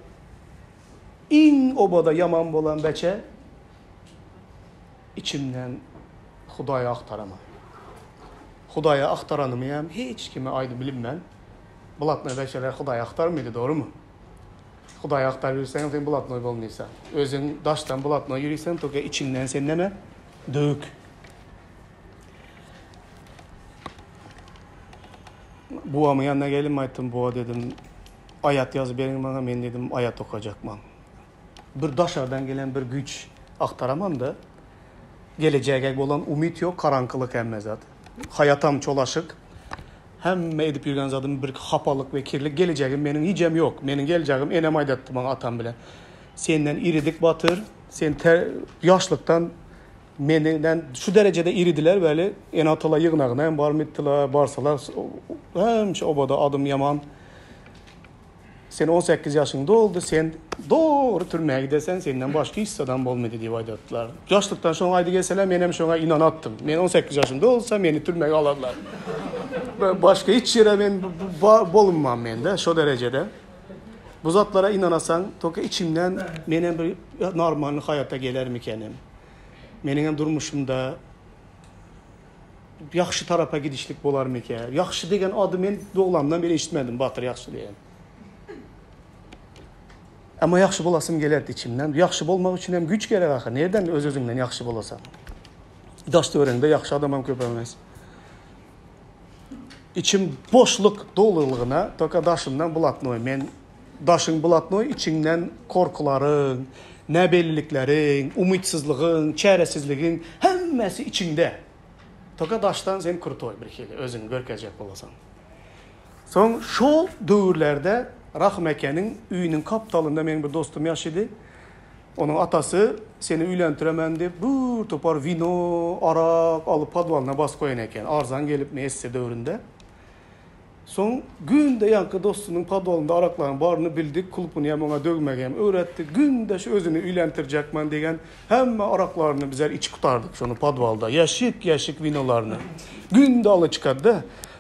iň obada ýaman bolan beçe içimden Hudaýy agtarama. Hudaýy agtaranymy hem hiç kime aýdyp bilinmän. Blatnoý beçeler Hudaýy agtarmydy, dogrumy? Hudaýy agtaryp ýürseň sen blatnoý bolmyýsaň. Özüň daşdan blatnoý ýürüýseň, toka içiňden sen näme? Döwük. Buwamyň ýanyna geldim, aýtdym, Buwa dedim, aýat ýazyp beriň maňa, men dedim, aýat okajakman. Bir daşardan gelen bir güýç agtaramam-da, gelejege bolan umyt ýok, garaňkylyk hemme zat. Haýatam çolaşyk. Hemme edip ýörgen zadym bir hapalyk we kirlik, gelejegim meniň hijem ýok. Meniň gelejegim enem aýdatdy maňa atam bilen. Senden iridik batyr, sen ýaşlykdan Menden şu derejede iridiler weli, ene-atalar ýygnagyna hem barmypdylar, barsalar hemişe obada adym ýaman. Sen 18 ýaşyň doldy, sen dogry türmä gidersen, senden başga hiç adam bolmady diýip aýdatdylar. Ýaşlykdan şoňa aýdy gelseler, men hem şoňa ynanatdym. Men 18 ýaşym dolsa, meni türmä alarlar. Başga hiç ýere men bolunman mende şo derejede. Bu zatlara ynanasaň, toka içiňden menem bir normalny haýata gelermikenim. Meniňem durmuşymda Ýagşy tarapa gidişlik bolarmykä? Ýagşy degen ady men doglamdan beri eşitmedim, Batyr Ýagşy diýen. Emma ýagşy bolasym gelerdi içimden. Ýagşy bolmak üçin hem güýç gerek ahyr. Nirden öz-özüňden ýagşy bolasaň? Daş-töweregiňde ýagşy adamam köp emes. Içim boşluk dolulygyna, toka daşymdan blatnoý. Men daşyň blatnoý, içiňden korkularyň, näbellilikleriň, umytsyzlygyň, çäresizligiň hemmesi içiňde. Toka daşdan sen krutoý bir hili özüňi görkezjek bolasaň. Soň şol döwürlerde Rahym ekeniň öýüniň gapdalynda meň bir dostum ýaşydy. Onuň atasy seni öýlendiremen diýip bir topar wino, arak alyp podwalyna basyp goýan eken. Arzan gelip esse döwründe. Soň günde ýaňky dostunyň podwalynda araklaryň baryny bildik, kulpuny hem oňa döwmegi hem öwretdi. Günde şu özüni öýlentirjekmen diýen hemme araklaryny bizler içip gutardyk şony podwalda. Ýaşik-ýaşik winolaryny. Günde alyp çykardy.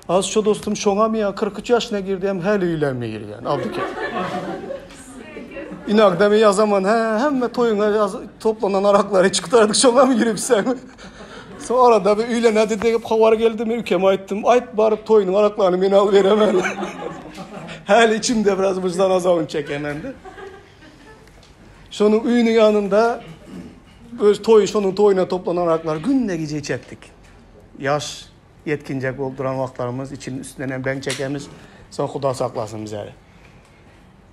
Az şo dostum şoňamy ýa 43 ýaşyna girdi hem häli öýlenmeý ýörýän Abdykerim. Inagda men ýazaman hä hemme toýuňa ýaz toplanan araklary içip gutardyk şoňamy giripseň. Soň arada bir öýlenedi diýip habar geldi men ükeme aýtdym aýt baryp toýunyň araklaryny men alyp beremen. Häli içimde biraz wyždan azabyny çekemen-de. Şonuň öýüniň ýanynda öz toýy şonuň toýuna toplanan araklary günde gije içerdik. Ýaş Ýetginjek bolup duran wagtlarymyz içiniň üstünden hem beň çekemiz. Soň Huda saklasyn bizleri.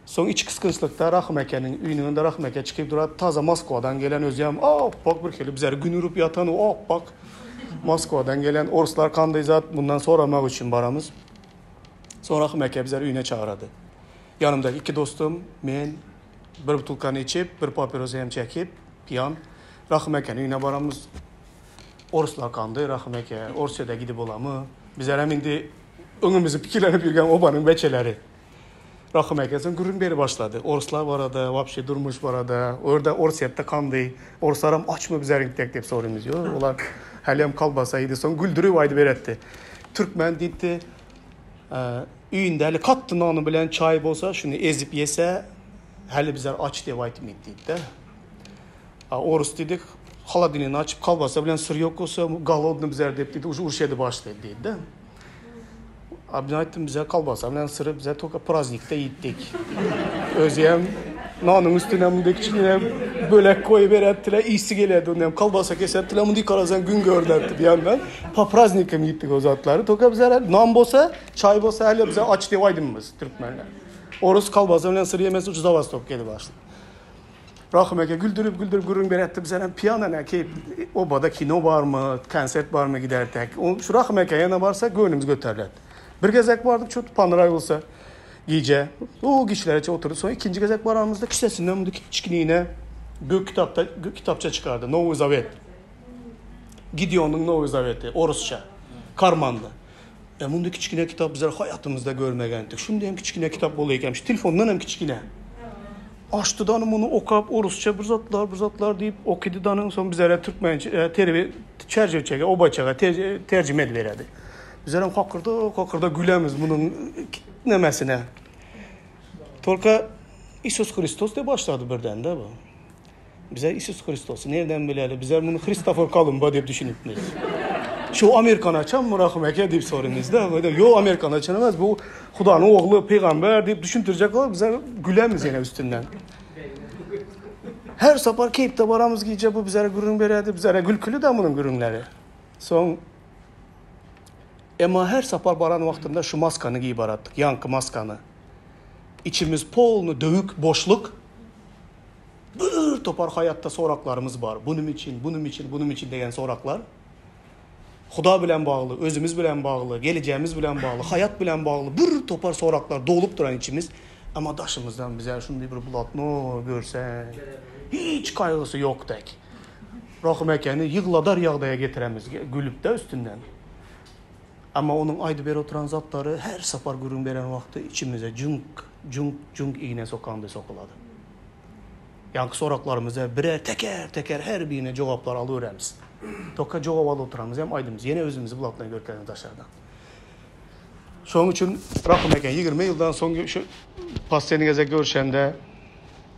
Soň içgysgynçlykda Rahym ekeniň öýüniň önünde Rahym eke çykyp durar. Taza Moskwadan gelen özem appak bir hili bizleri gün urup ýatan o appak Moskwadan gelen orslar kanday zat mundan soramak üçin baramyz. Soň Rahym eke bizleri öýüne çagyrady. Ýanymdaky iki dostum, men bir butulkany içip, bir papirosy hem çekip, piýan Rahym ekeniň öýüne baramyz. Orslar kandy Rahym eke, Orsýede gidip bolamy? Bizlerem indi öňümizi pikirlenip ýürgen obanyň beçeleri. Rahym eke soň gürrüň berip başlady. Orslar barada, wapşe durmuş barada, o ýerde Orsýetde kandy, orslaram açmy bizleriň tek diýip sorymyz. Ýok, olar hälem kolbasa iýdi. Soň güldürip aýdyp beretdi. Türkmen diýipdi, öýünde häli katdy nany bilen çaý bolsa, şuny ezip ýese, häli bizler aç diýip aýtmyt diýipdi. A orus diýdi, holodilnini açyp kolbasa bilen syr ýok bolsa, golodny bizler diýip diýdi, uje uruş edip başlady diýdi. A men aýtdym, bize kolbasa bilen syry bize toka praznikde iýipdik. Özem nanyň üstüne munday kiçigine bölek goýup beretdiler, iýsi gelýärdi ondan hem kolbasa kesertdiler, munday garasaň gün görnerdi bir ýandan. Po praznikam iýipdik o zatlary. Toka bize nan bolsa, çaý bolsa häli bize aç diýip aýdymymyz türkmenler. Orus kolbasa bilen syr ýemese uje zawastowka edip başlady. Rahym eke güldürip-güldürip gürrüň beretdi. Bizlerem piýana nä keýp, obada kino barmy, konsert barmy giderdik. Şu Rahym eke ýene barsak göwnümiz göterilerdi. Bir gezek bardyk, ço ponrawilsa gije. O giçlere oturdyk. Soň ikinji gezek baranymyzda kisesinden mundy kiçginine gök kitapda kitapça çykardy. Nowy Zawet. Gideonyň Nowy Zaweti, orusça. Karmanda. E mundy kiçgine kitap bizler haýatymyzda görmegendik. Şundy hem kiçgine kitap bolýar eken. Şu telefondan hem kiçgine. Açdy dany muny okap orusça bir zatlar bir zatlar diýip okydy danyň soň bizlere türkmençe e, terbi çerjewçege obaçaga terjime edip beredi. Bizler hem kakyrda kakyrda gülemiz munuň nemesine. Tolka Isus Hristos diýip başlady birden de bu. Bize Isus Hristosy nereden bileli? Bizler muny Hristofor Kolumba diýip düşünipmiz. Şu Amerikany açanmy Rahym eke diýip sorymyz da. Ýok Amerikany açan emas bu Hudanyň ogly pygamber diýip düşündirjek bolup bizler gülemiz ýene üstünden. Her sapar keýpde baramyz gije bu bizlere gürrüň berýärdi. Bizlere gülküli de munuň gürrüňleri. Soň emma her sapar baran wagtymda şu maskany giýip baratdyk, ýaňky maskany. Içimiz polny döwük boşluk. Bir topar haýatda soraklarymyz bar. Bu nime üçin, bu nime üçin, bu nime üçin degen soraklar. Huda bilen bagly, özümiz bilen bagly, gelejegimiz bilen bagly, haýat bilen bagly bir topar soraklar dolup duran içimiz. Emma daşymyzdan bize şunday bir blatno görseň, hiç gaýgysy ýok dek. Rahym ekeni ýygladar ýagdaýa getiremiz gülüp-de üstünden. Emma onuň aýdyp berip oturan zatlary her sapar gürrüň beren wagty içimize jüňk, jüňk, jüňk igne sokanday sokulady. Ýaňky soraklarymyza birer teker-teker her birine jogaplar alyberemiz. Toka jogap alyp oturamyz hem aýdymyz ýene özümizi blatnoý görkezemiz daşardan. Şonuň üçin Rahym eken 20 ýyldan soň şu posledniý gezek görüşende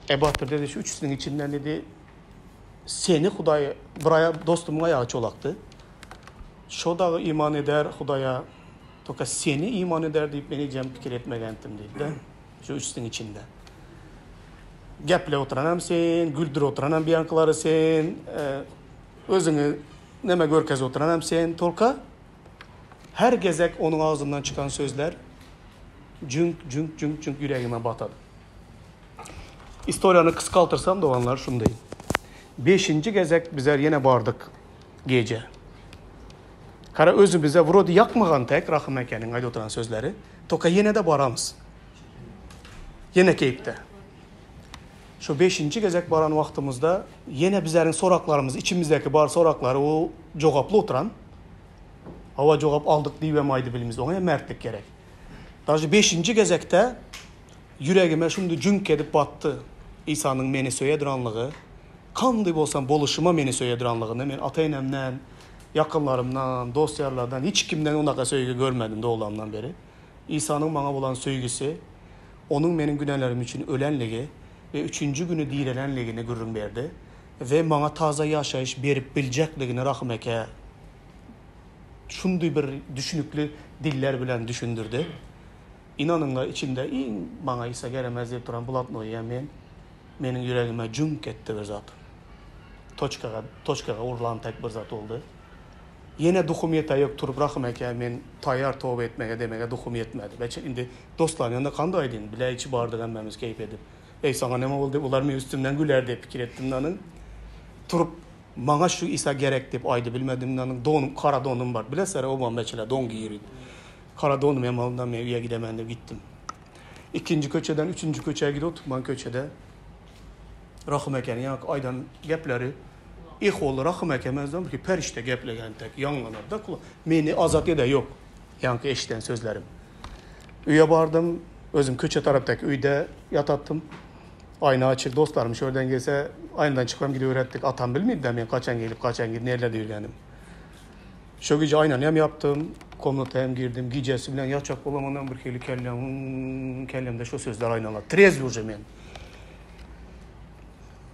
Ebatyr dedi şu üçüsiniň içinden dedi seni Hudaý bir aýa dostumyň aýagy çolakdy. Şo dagy iman eder Hudaýa, toka seni iman eder diýip men hijem pikir etmegendim diýdi-de. Şu üçüsiniň içinde. Geplep oturanam sen, güldürip oturanam biýankylary sen, özüňi neme görkezip oturanam sen, tolka her gezek onuň agzyndan çykan sözler jüňk, jüňk, jüňk, jüňk ýüregime batady. Istoriýany kysgaltyrsam doganlar şunday. Beşinji gezek bizler ýene bardyk gije. Kara özümize wrode ýakmagan tek Rahym ekeniň aýdyp oturan sözleri. Toka ýene-de baramyz. Ýene keýpde. Şu beşinji gezek baran wagtymyzda ýene bizleriň soraklarymyz, içimizdäki bar soraklary o jogaply oturan. Hawa jogap aldyk diýibem aýdybilmiz. Oňa hem mertlik gerek. Daže beşinji gezekde ýüregime şundy jüňk edip batdy. Isanyň meni söýe duranlygy, kandy bolsam boluşyma meni söýe duranlygyny men ata-enemden, ýakynlarymdan, dost-ýarlardan hiç kimden onaka söýgi görmedim doglandan beri. Isanyň maňa bolan söýgüsi, Onuň meniň günälerim üçin ölenligi we üçünji güni direlenligini gürrüň berdi we maňa taza ýaşaýyş berip biljekligini Rahym eke şundy bir düşünikli diller bilen düşündirdi. Ynanyňla içimde iň maňa Isa geremez diýip duran blatnoýa men, meniň ýüregime jüňk etdi bir zat. Toçkaga, toçkaga urlan tek bir zat boldy. Ýene duhum ýetäýok turup Rahym eke men taýýar toba etmege demege duhum ýetmedi. Beçe indi dostlaryň ýanynda kandy aýdyn, bile içi bardyk hemmämiz keýp edip. Eý saňa neme boldy olar meň üstümden güler diýip pikir etdim nanyň. Turup maňa şu Isa gerek diýip aýdybilmedim nanyň donum kara donum bar. Bilesizler obam beçeler don giýerin. Kara donum hem alyndan men öýe gidemen diýip gitdim. Ikinji köçeden üçünji köçä gidip oturman köçede Rahym ekeniň ýaňky aýdan gepleri Eholy Rahym eke menzem ki perişde geplegen tek ýaňlanarda kula meni azat ede ýok ýaňky eşiden sözlerim. Öýe bardym özüm köçe tarapdaky öýde ýatatdym. Aýna açyk dostlarym şu ýerden gelse aýnadan çykyp hem gidiberetdik atam bilmedi-de men kaçan gelip kaçan gidip nerlerde ýürgenim. Şo gije aýnany hem ýapdym, komnata hem girdim. Gijesi bilen ýatjak bolamanam bir hili kellem, kellemde şo sözler aýnalar. Trezwi uje men.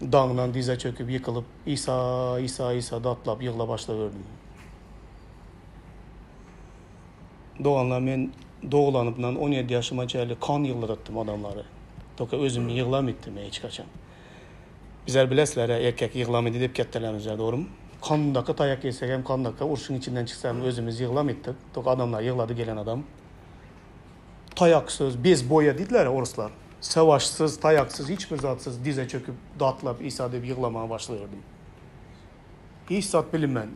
Daňdan dize çöküp ýykylyp, Isa, Isa, Isa datlap ýygla başlaberdim. Doganlar men doglanypdan 17 ýaşyma çenli kan ýygladatdym adamlary. Toka özüm ýyglamytdym hiç haçan. Bizler bilesizler erkek ýyglamydy diýip ketdelemizler dogrymy? Kandaka taýak ýesek hem kandaka urşuň içinden çyksam özümiz ýyglamytdyk. Toka adamlar ýyglady gelen adam. Taýaksyz, bez boýa diýdiler oruslar. Savaşsyz, taýaksyz, hiç bir zatsyz dize çöküp datlap Isa diýip ýyglamaga başlaýardym. Hiç zat bilinmän.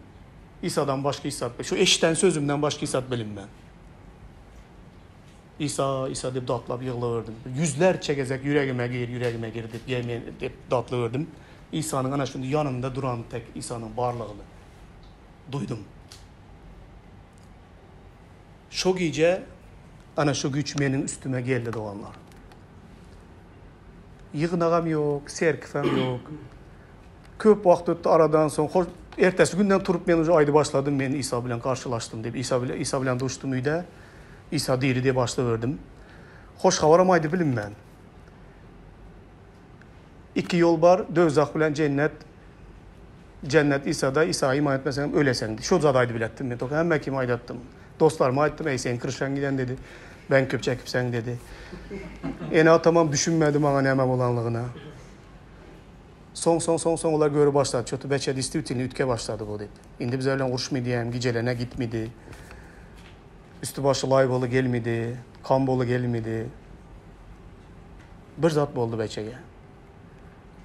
Isadan başga hiç zat şu eşiden sözümden başga hiç zat bilinmän. Isa, Isa diýip datlap ýyglaberdim. Ýüzlerçe gezek ýüregime gir, ýüregime gir diýip, ýemin diýip datlaberdim. Isanyň ana şunda ýanymda duran tek Isanyň barlygyny duýdum. Şo gije ana şu güýç meniň üstüme geldi doganlar. Ýygnagam ýok, serkifem ýok. Köp wagt ötdi aradan soň, hoş ertesi günden turup men uje aýdyp başladym, men Isa bilen garşylaşdym diýip, Isa bilen Isa bilen duşdum öýde. Isa diri diýip başlaberdim. Hoş habaram aýdyp bilinmän. Iki ýol bar, döwzah bilen jennet. Jennet Isada, Isa iman etmeseň hem öleseň. Şo zady aýdyp biletdim men. Toka hemme kime aýdatdym. Dostlaryma aýtdym, eý seň kryşaň giden dedi. Ben köp çekipseň dedi. Ene atamam düşünmedi maňa näme bolanlygyna. Soň soň soň soň olar görüp başlady. Çotu beçe distwitelny ütge başlady bu diýip. Indi bize bilen uruşmady hem, gijelerine gitmedi. Üsti başy laý boly gelmedi, kan boly gelmedi. Bir zat boldy beçege.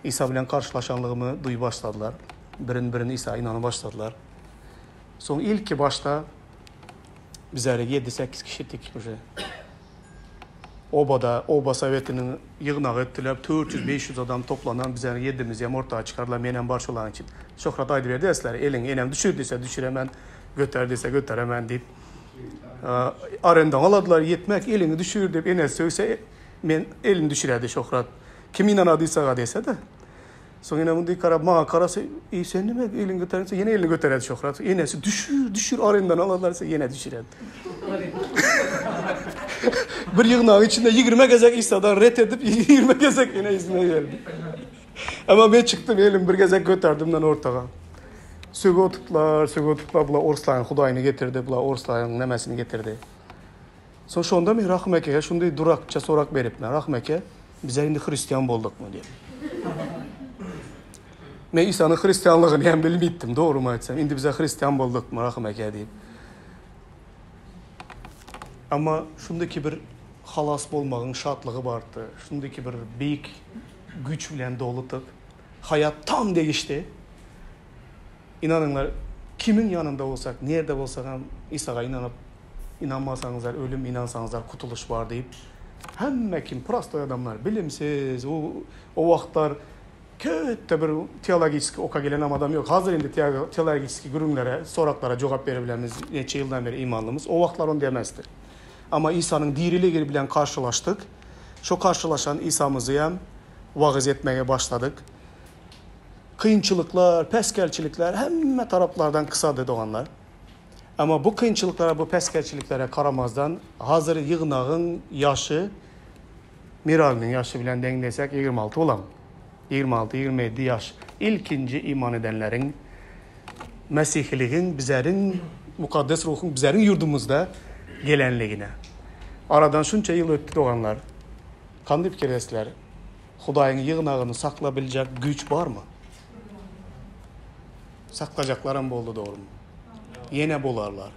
Isa bilen karşylaşanlygymy duýup başladylar. Birin-birin Isa inanyp başladylar. Soň ilki başda bizler ýedi-sekiz kişidik uje. Obada, oba sowetiniň ýygnagy etdiler. 400-500 adam toplanan bizleri ýedimizi hem orta çykardylar. Men hem bar şolaryň içinde. Şöhrat aýdyberdi esler, eliňi enem düşür diýse düşüremen, göter diýse göteremen diýip. Arendaňy aladylar, ýetmek, eliňi düşür diýip enesi sögse men elini düşürerdi Şöhrat. Kim ynanady Isaga diýse-de. Soň ene mundy garap maňa garasa, eý sen nime eliňi göterdiň, ýene elini götererdi Şöhrat. Enesi düşür, düşür arendan aladylar diýse ýene düşürerdi. Bir ýygnagyň içinde 20 gezek Isadan ret edip 20 gezek ýene yzyna geldi. Emma men çykdym, elimi bir gezek göterdimden ortaga. Sögüp oturdylar, sögüp oturdylar, bular orslaryň hudaýyny getirdi, bular orslaryň nämesini getirdi. Soň şonda men Rahym akege şunday durakça sorak beripmen, Rahym eke, bizler indi hristian boldukmy diýip. Men Isanyň hristianlygyny hem bilmeýtdim, dogrymy aýtsam, indi bizler hristian boldukmy, Rahym eke diýip. Amma şundaky bir halas bolmagyň şatlygy bardy, şundaky bir beýik güýç bilen doludyk. Haýat tam degişdi. Inanyňlar, kimiň ýanynda bolsak, nirde bolsak hem Isaga ynanyp, ynanmasaňyzlar ölüm, ynansaňyzlar kutulyş bar diýip, hemme kim, prostoý adamlar, bilimsiz, o o wagtlar kötde bir teologiçeskiý oka gelenem adam ýok. Hazir indi teologiçeskiý gürrüňlere, soraklara jogap berebilenimiz neçe ýyldan beri imanlymyz. O wagtlar ony demezdi. Amma Isanyň diriligi bilen garşylaşdyk. Şo garşylaşan Isamyzy hem wagyz etmege başladyk. Kynçylyklar, päsgelçilikler hemme taraplardan kysady doganlar. Emma bu kynçylyklara, bu päsgelçiliklere garamazdan hazir ýygnagyň ýaşy Miralynyň ýaşy bilen deňlesek 26 bolam. 26-27 ýaş ilkinji iman edenleriň Mesihiligiň bizeriň Mukaddes Ruhuň bizeriň ýurdumyzda gelenligine. Aradan şunça ýyl ötdi doganlar. Kandy pikir edesizler? Hudaýyň ýygnagyny saklabiljek güýç barmy? Saklajaklaram boldy dogrymy? Ýene bolarlar.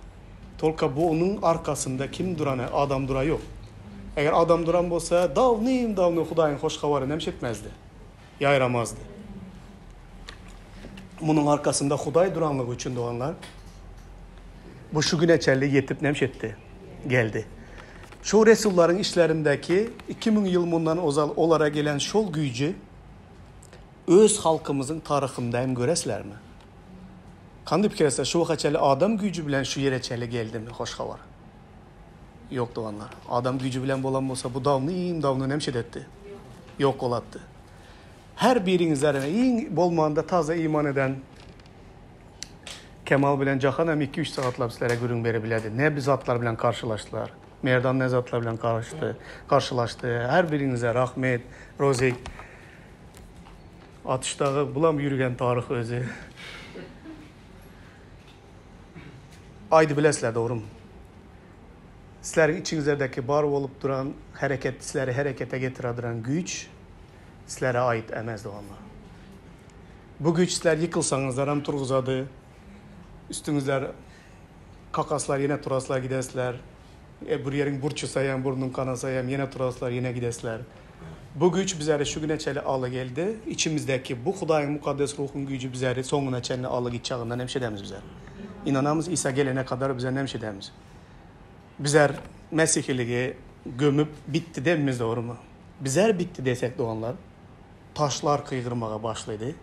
Tolka bunuň arkasynda kim durany adam dura ýok. Eger adam duran bolsa dawnym dawno Hudaýyň hoş habaryny hem şetmezdi. Ýaýramazdy. Munuň arkasynda Hudaý duranlygy üçin doganlar bu şu güne çenli ýetip nem şetdi? Geldi. Şu resullaryň işlerindäki 2000 ýyl mundan ozal olara gelen şol güýji öz halkymyzyň taryhynda hem göresizlermi? Kandy pikir etse, şu waka çenli adam güýji bilen şu ýere çenli geldimi hoş habar? Ýok doganlar. Adam güýji bilen bolan bolsa bu dawnym dawno nemşet etdi? Ýok bolatdy. Her biriňizlerine iň bolmanda taze iman eden Kemal bilen Jahan hem 2-3 sagatlap sizlere gürrüň berip biledi. Ne bir zatlar bilen karşylaşdylar. Merdan ne zatlar bilen karşylaşdy. Karşylaşdy. Her biriňize rahmet. Rozik. Atyşdagy bulam ýürgen taryh özi. Aýdy bilesizler dogrymy? Sizleriň içiňizdäki bar bolup duran hereket, sizleri herekete getire duran güýç sizlere aýyt emez doganlar. Bu güýç sizler ýykylsaňyzlar hem turguzady. Üstüňizler kakaslar ýene turaslar gidesizler. E, bir ýeriň burçusa hem, burnuň kanasa hem ýene turaslar, ýene gidesizler. Bu güýç bizleri şu güne çenli aly geldi. Içimizdäki bu Hudaýyň mukaddes ruhuň güýji bizleri soňuna çenli aly gitjagyndan hem şedemiz bizler. Ynanamyz Isa gelene kadar bize nem şedemiz. Bizler mesihiligi gömüp bitdi demimiz dogrymy? Bizler bitdi desek doganlar, taşlar kygyrmaga başlady.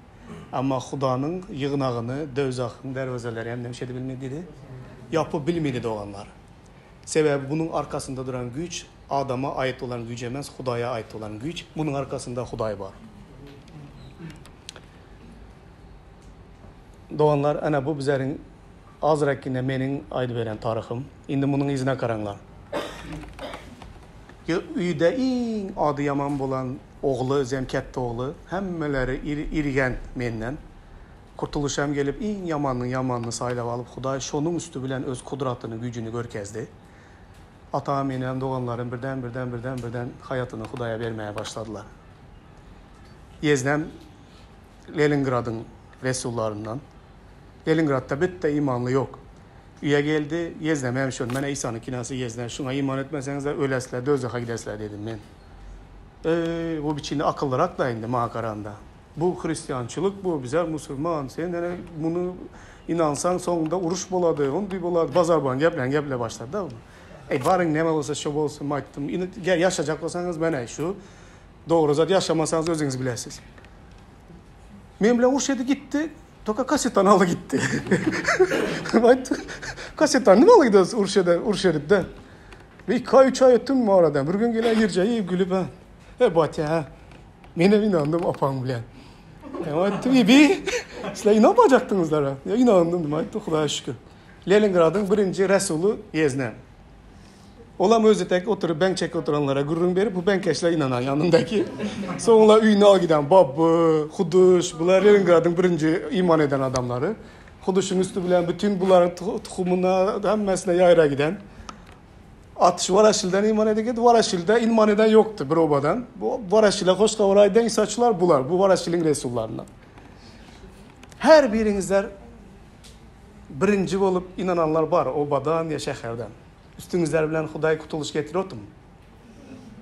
Amma Hudanyň ýygnagyny döwzahyň derwezeleri hem nem şedip bilmedi diýdi. Ýapyp bilmedi doganlar. Sebäbi bunuň arkasynda duran güýç adama aýyt bolan güýç emes, Hudaýa aýyt bolan güýç. Bunuň arkasynda Hudaý bar. Doganlar, ana bu bizleriň azrakine meniň aýdyp beren taryhym. Indi munuň yzyna garaňlar. Öýde iň ady ýaman bolan ogly, özem kätde ogly, hemmeleri irgen menden. Kurtulyş hem gelip iň ýamanynyň ýamanyny saýlap alyp Hudaý şonuň üsti bilen öz kudratyny güýjüni görkezdi. Atam enem doganlarym birden birden birden birden haýatyny Hudaýa bermäge başladylar. Ýeznem Leningradyň resullaryndan. Leningradda bitde imanly ýok. Üýe geldi, ýeznem hem şol, menä Isanyň kinasy ýezne, şuňa iman etmeseňizler ölesizler, döwzehe gidesizler dedim men. Eý, bu biçini akyllyrak-da indi maňa garanda. Bu hristiançylyk bu, bizler musulman, sen ene muny inansaň soňunda uruş bolady, ondy bolady, bazarban geplän geple başlady da. Eý, baryň näme bolsa şo bolsun aýtdym. Indi gel ýaşajak bolsaňyz menä şu dogry zat ýaşamasaňyz özüňiz bilesiz. Men bilen uruş edip gitdi, toka kasetany alyp gitdi. Aýtdy, kasetany nime alyp gidiyorsun uruş eder, uruş edip de. Bir iki aý, üç aý ötdüm bu aradan. Bir gün gele girjeýi gülüp ha. E batya ha. Menem inandım apaň bilen. E aýtdym, bi, sizler inanmajakdyňyzlar ha. Ya inandım dedim, aýtdy, Hudaýa şükür. Leningradyň birinji resuly ýezne. Olam özi tek oturyp beňk çekip oturanlara gürrüň berip, bu beňkeşler inanan ýanyndaky. Soň olar öýüne al giden Babby, Huduş, bular Leningradyň birinji iman eden adamlary. Huduşyň üsti bilen bütün bularyň tuhumyna hemmesine ýaýra giden. Atyş Waraşilden iman edip, Waraşilde iman eden ýokdy bir obadan. Bu Waraşile hoş habar aýdan İsaçylar bular, bu Waraşiliň resullaryndan. Her biriňizler birinji bolup inananlar bar obadan ýa şäherden. Üstüňizler bilen Hudaý kutulyş getirip oturmy?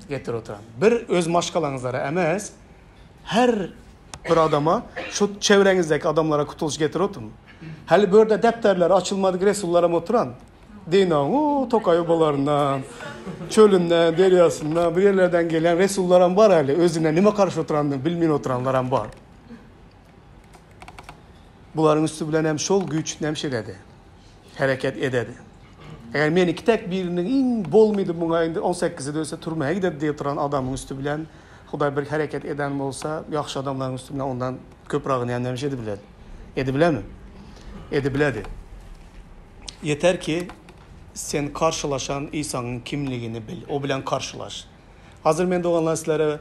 Getirip oturan. Bir öz maşgalaňyzlara emes, her bir adama, şu çewreňizdäki adamlara kutulyş getirip oturmy? Häli bu ýerde depderleri açylmadyk resullaram oturan. Dinaň o tokaý obalaryndan, çölünden, derýasyndan, bir ýerlerden gelen resullaram bar häli, özüne nime karşy oturanyny bilmeýän oturanlaram bar. Bularyň üsti bilen hem şol güýç nämşeledi, hereket ededi. Eger meniki tek biriniň iň bolmydy muňa indi on sekizi döwse türmä gidedi diýip duran adamyň üsti bilen Hudaý bir hereket eden bolsa, ýagşy adamlaryň üsti bilen ondan köprägini hem nämiş edibiler? Edibilermi? Edibiledi. Ýeter ki, sen karşylaşan Isaňyň kimligini bil, o bilen karşylaş. Hazir men doganlar sizlere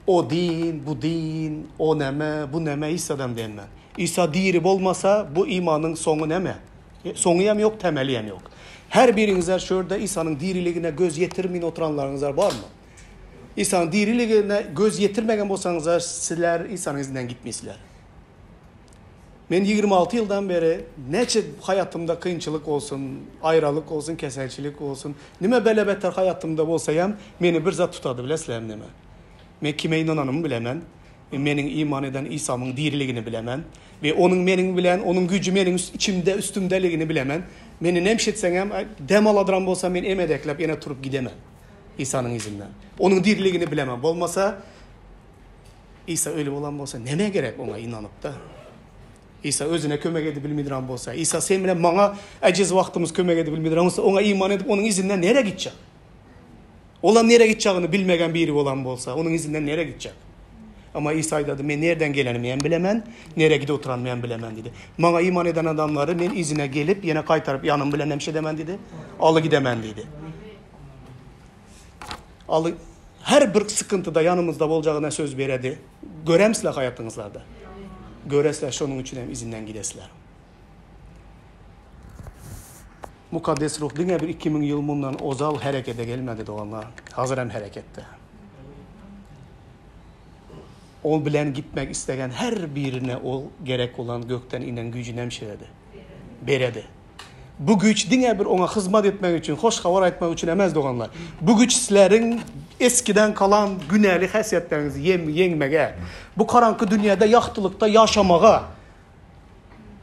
o din, bu din, o näme, bu näme Isadan diýenmen. Isa diri bolmasa, bu imanyň soňy näme? Soňy hem ýok, temeli hem ýok. Her biriňizler şu ýerde Isanyň diriligine göz ýetirmin oturanlaryňyzlar barmy? Isanyň diriligine göz ýetirmegen bolsaňyzlar, sizler Isanyň izinden gitmeýsizler. Men 26 ýyldan beri näçe haýatymda kynçylyk bolsun, aýralyk bolsun, keselçilik bolsun, nime bele-beter haýatymda bolsa hem meni bir zat tutady, bilesizlermi nime? Men kime ynananymy bilemen. Meniň iman eden Isamyň diriligini bilemen we Onuň meniň bilen, Onuň güýji meniň içimde, üstümdeligini bilemen. Meni nemşetseň hem, dem aladyran bolsa men emedekläp ýene turup gidemen Isanyň yzyndan. Onuň diriligini bilemen. Bolmasa, Isa öli bolan bolsa, nämä gerek Oňa ynanyp-da? Isa özüne kömek edip bilmeýdiran bolsa, Isa sen bilen maňa ejiz wagtymyz kömek edip bilmeýdiran bolsa, Oňa iman edip, Onuň yzyndan nirä gitjek? Olam nirä gitjagini bilmegen biri bolan bolsa, onuň yzyndan nirä gitjek? Amma Isa aýdady, Men nirden gelenimi hem bilemen, nirä gidip oturanymy hem bilemen diýdi. Maňa iman eden adamlary men yzyna gelip, ýene gaýtaryp ýanym bilen hem şedemen diýdi, aly gidemen diýdi. Aly her bir sykyntyda ýanymyzda boljagyna söz beredi. Göremsizler haýatyňyzlarda. Göresizler, şonuň üçin hem yzyndan gidesizler. Mukaddes Ruh diňe bir 2000 ýyl mundan ozal herekete gelmedi, doganlar. Hazir hem hereketde. Ol bilen gitmek islegen her birine ol gerek bolan gökden inen güýjüni hem şeredi. Beredi. Bu güýç diňe bir oňa hyzmat etmek üçin, hoş habar aýtmak üçin emes, doganlar. Bu güýç sizleriň eskiden kalan günäli häsiýetleriňizi ýeňmege, bu garaňky dünýäde ýagtylykda ýaşamaga,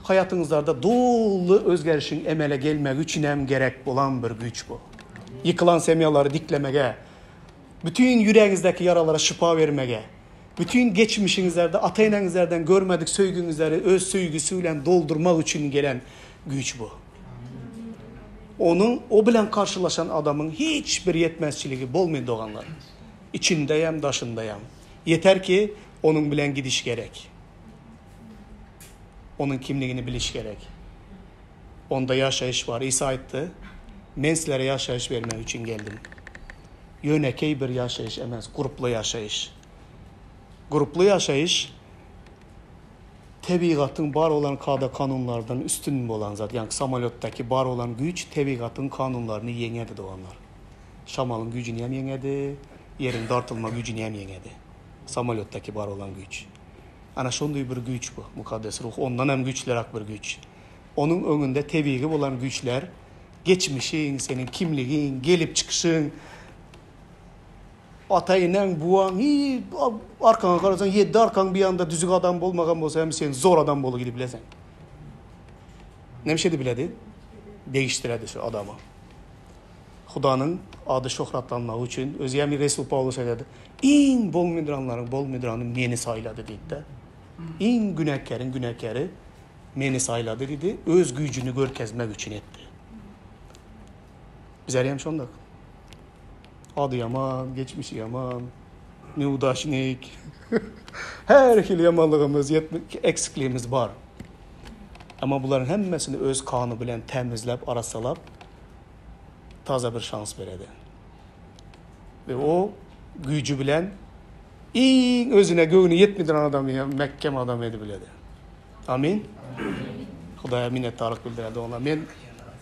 Haýatyňyzlarda doly özgerişiň emele gelmegi üçinem gerek bolan bir güýç bu. Ýykylan semýalary diklemege, bütin ýüregiňizdäki ýaralara şypa bermege, bütin geçmişiňizlerde ata-eneňizlerden görmedik söýgüňizleri öz söýgüsi bilen doldurmak üçin gelen güýç bu. Onuň o bilen garşylaşan adamyň hiç bir ýetmezçiligi bolmaýar doganlar. Içindeýem, daşyndaýam. Ýeter ki, onuň bilen gidiş gerek. Onuň kimligini biliş gerek. Onda ýaşaýyş bar. Isa aýtdy, Men sizlere ýaşaýyş bermek üçin geldim. Ýönekeý bir ýaşaýyş emes, gurply ýaşaýyş. Gurply ýaşaýyş tebigatyň bar bolan kada-kanunlardan üstün bolan zat. Ýagny samolýotdaky bar bolan güýç tebigatyň kanunlaryny ýeňedi doganlar. Şamalyň güýjüni hem ýeňedi, ýeriň dartylma güýjüni hem ýeňedi. Samolýotdaky bar bolan güýç. Ana şonday bir güýç bu, Mukaddes Ruh, ondan hem güýçliräk bir güýç. Onuň öňünde tebigy bolan güýçler, geçmişiň, seniň kimligiň, gelip çykyşyň, ata-eneň, buwaň, hiý, arkaňa garasaň, ýedi arkaň bir ýanda düzük adam bolmagan bolsa hem sen zor adam bolup gidip bileseň. Näme şeýdip biledi? Degişdiredi şu adamy. Hudanyň ady şöhratlanmagy üçin, özi hem Resul Pawlus aýdady, Iň bolmydranlaryň bolmydrany meni saýlady diýdi-de. Iň günäkäriň günäkäri meni saýlady diýdi, öz güýjüni görkezmek üçin etdi. Bizler hem şondak. Ady ýaman, geçmişi ýaman, neudaşnik. Her hili ýamanlygymyz, eksikligimiz bar. Emma bularyň hemmesini öz kany bilen tämizläp, arassalap, taze bir şans beredi. We o güýji bilen iň özüne göwni ýetmediren adamy hem mäkkem adam edip biledi. Amin. Hudaýa minnetdarlyk bildirýän doganlar. Men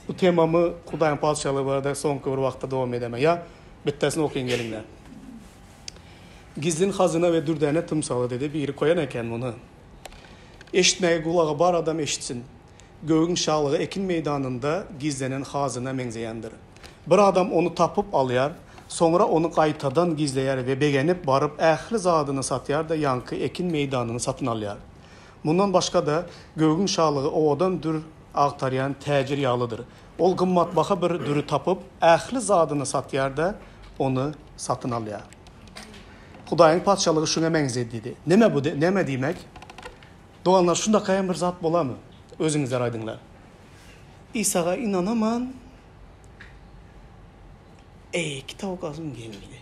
bu temamy Hudaýyň Patyşalygy barada soňky bir wagtda dowam edemen. Ýa bittesini okyň geliňler. Gizlin hazyna we dürdäne tymsaly dedi. Biri koýan eken muny. Eşitmäge gulagy bar adam eşitsin. Gögüň şalygy ekin meýdanynda gizlenen hazyna meňzeýändir. Bir adam ony tapyp alýar, soňra ony gaýtadan gizleýär we begenip baryp ähli zadyny satýar-da ýaňky ekin meýdanyny satyn alýar. Mundan başga-da, gögüň şalygy owadan dür agtarýan täjir ýalydyr. Ol gymmatbaha bir düri tapyp, ähli zadyny satýar-da, ony satyn alýar. Hudaýyň Patyşalygy şuňa meňzeýär diýdi. Näme bu, näme diýmek? Doganlar, şundakaýam bir zat bolamy? Özüňizler aýdyňlar. Isaga ynanaman, eý, kitap okasym gelmedi.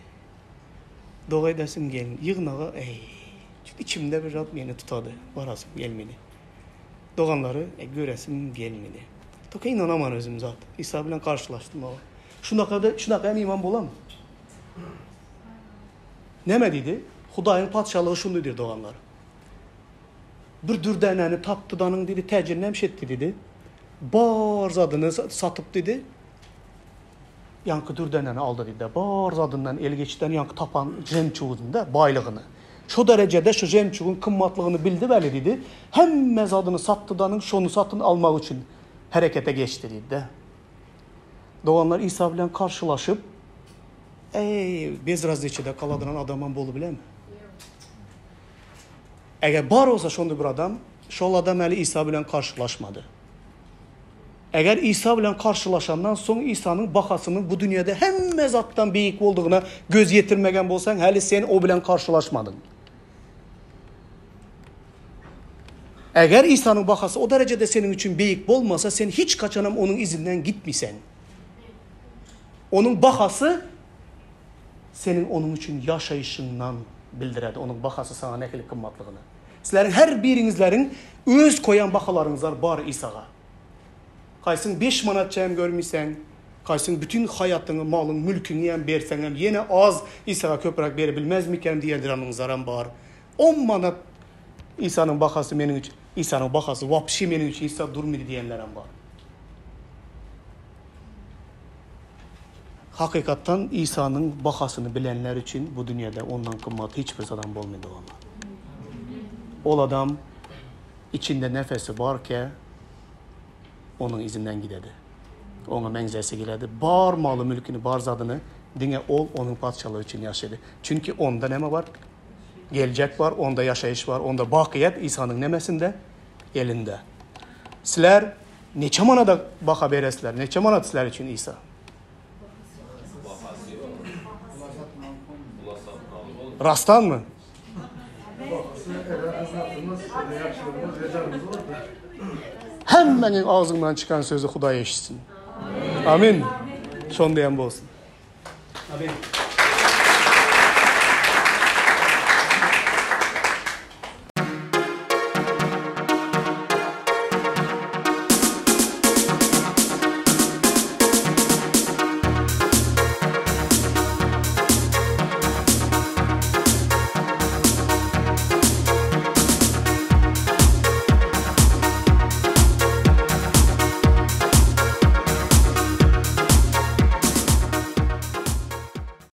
Doga edesim gelmedi. Ýygnaga, eý, içimde bir zat meni tutady, barasym gelmedi. Doganlary göresim gelmedi. Toka ynanaman özüm zat. Isa bilen garşylaşdym. Şunaka-da, şunaka hem iman bolamy? Näme diýdi? Hudaýyň patyşalygy şundydyr, doganlar. Bir dürdänäni tapdy danyň diýdi, täjir näme iş etdi diýdi. Bar zadyny satyp diýdi. Ýaňky dürdänäni aldy diýdi. Bar zadyndan el geçdi, ýaňky tapan žemçugyny-da, baýlygyny. Şo derejede şu žemçugyň gymmatlygyny bildi weli diýdi. Hemme zadyny satdy danyň şony satyn almak üçin herekete geçdi diýdi. Doganlar Isa bilen garşylaşyp, Eý, bezrazliçede galadyran adamam bolubilemi? Eger bar bolsa şonda bir adam, şol adam häli Isa bilen garşylaşmady. Eger Isa bilen garşylaşandan soň Isanyň bahasynyň bu dünýäde hemme zatdan beýik boldugyna göz ýetirmegen bolsaň, häli sen o bilen garşylaşmadyň. Eger Isanyň bahasy o derejede seniň üçin beýik bolmasa, sen hiç haçanam onuň izinden gitmisen. Onuň bahasy seniň onuň üçin ýaşaýşyňdan bildiredi, onuň bahasy saňa nähili gymmatlygyny. Sizleriň her biriňizleriň öz koýan bahalaryňyzlar bar Isaga. Haýsyň beş manatça hem görmüseň, haýsyň bütin haýatyňy, malyň, mülküňi hem berseňem ýene az Isaga köpräk berebilmezmikäm diýendiranyňyzlaram bar. On manat Isanyň bahasy meniň üçin, Isanyň bahasy wapşe meniň üçin hiç zat durmydy diýenlerem bar. Hakykatdan Isanyň bahasyny bilenler üçin bu dünýede ondan gymmat hiç bir zadam bolmaýar doganlar. Ol adam içinde nefesi barkä onuň yzyndan gidedi. Oňa meňzäsi geledi. Bar maly mülküni bar zadyny diňe ol onuň patyşalygy üçin ýaşady. Çünki onda näme bar? Geljek bar, onda ýaşaýyş bar, onda bakyýet Isanyň nemesinde? Elinde. Sizler Neçe manada baha beresizler? Neçe manat sizler üçin Isa? Rastdanmy? Hemmäniň agzyňdan çykan sözi Hudaý eşitsin. Amin. Şonda hem bolsun. Amin.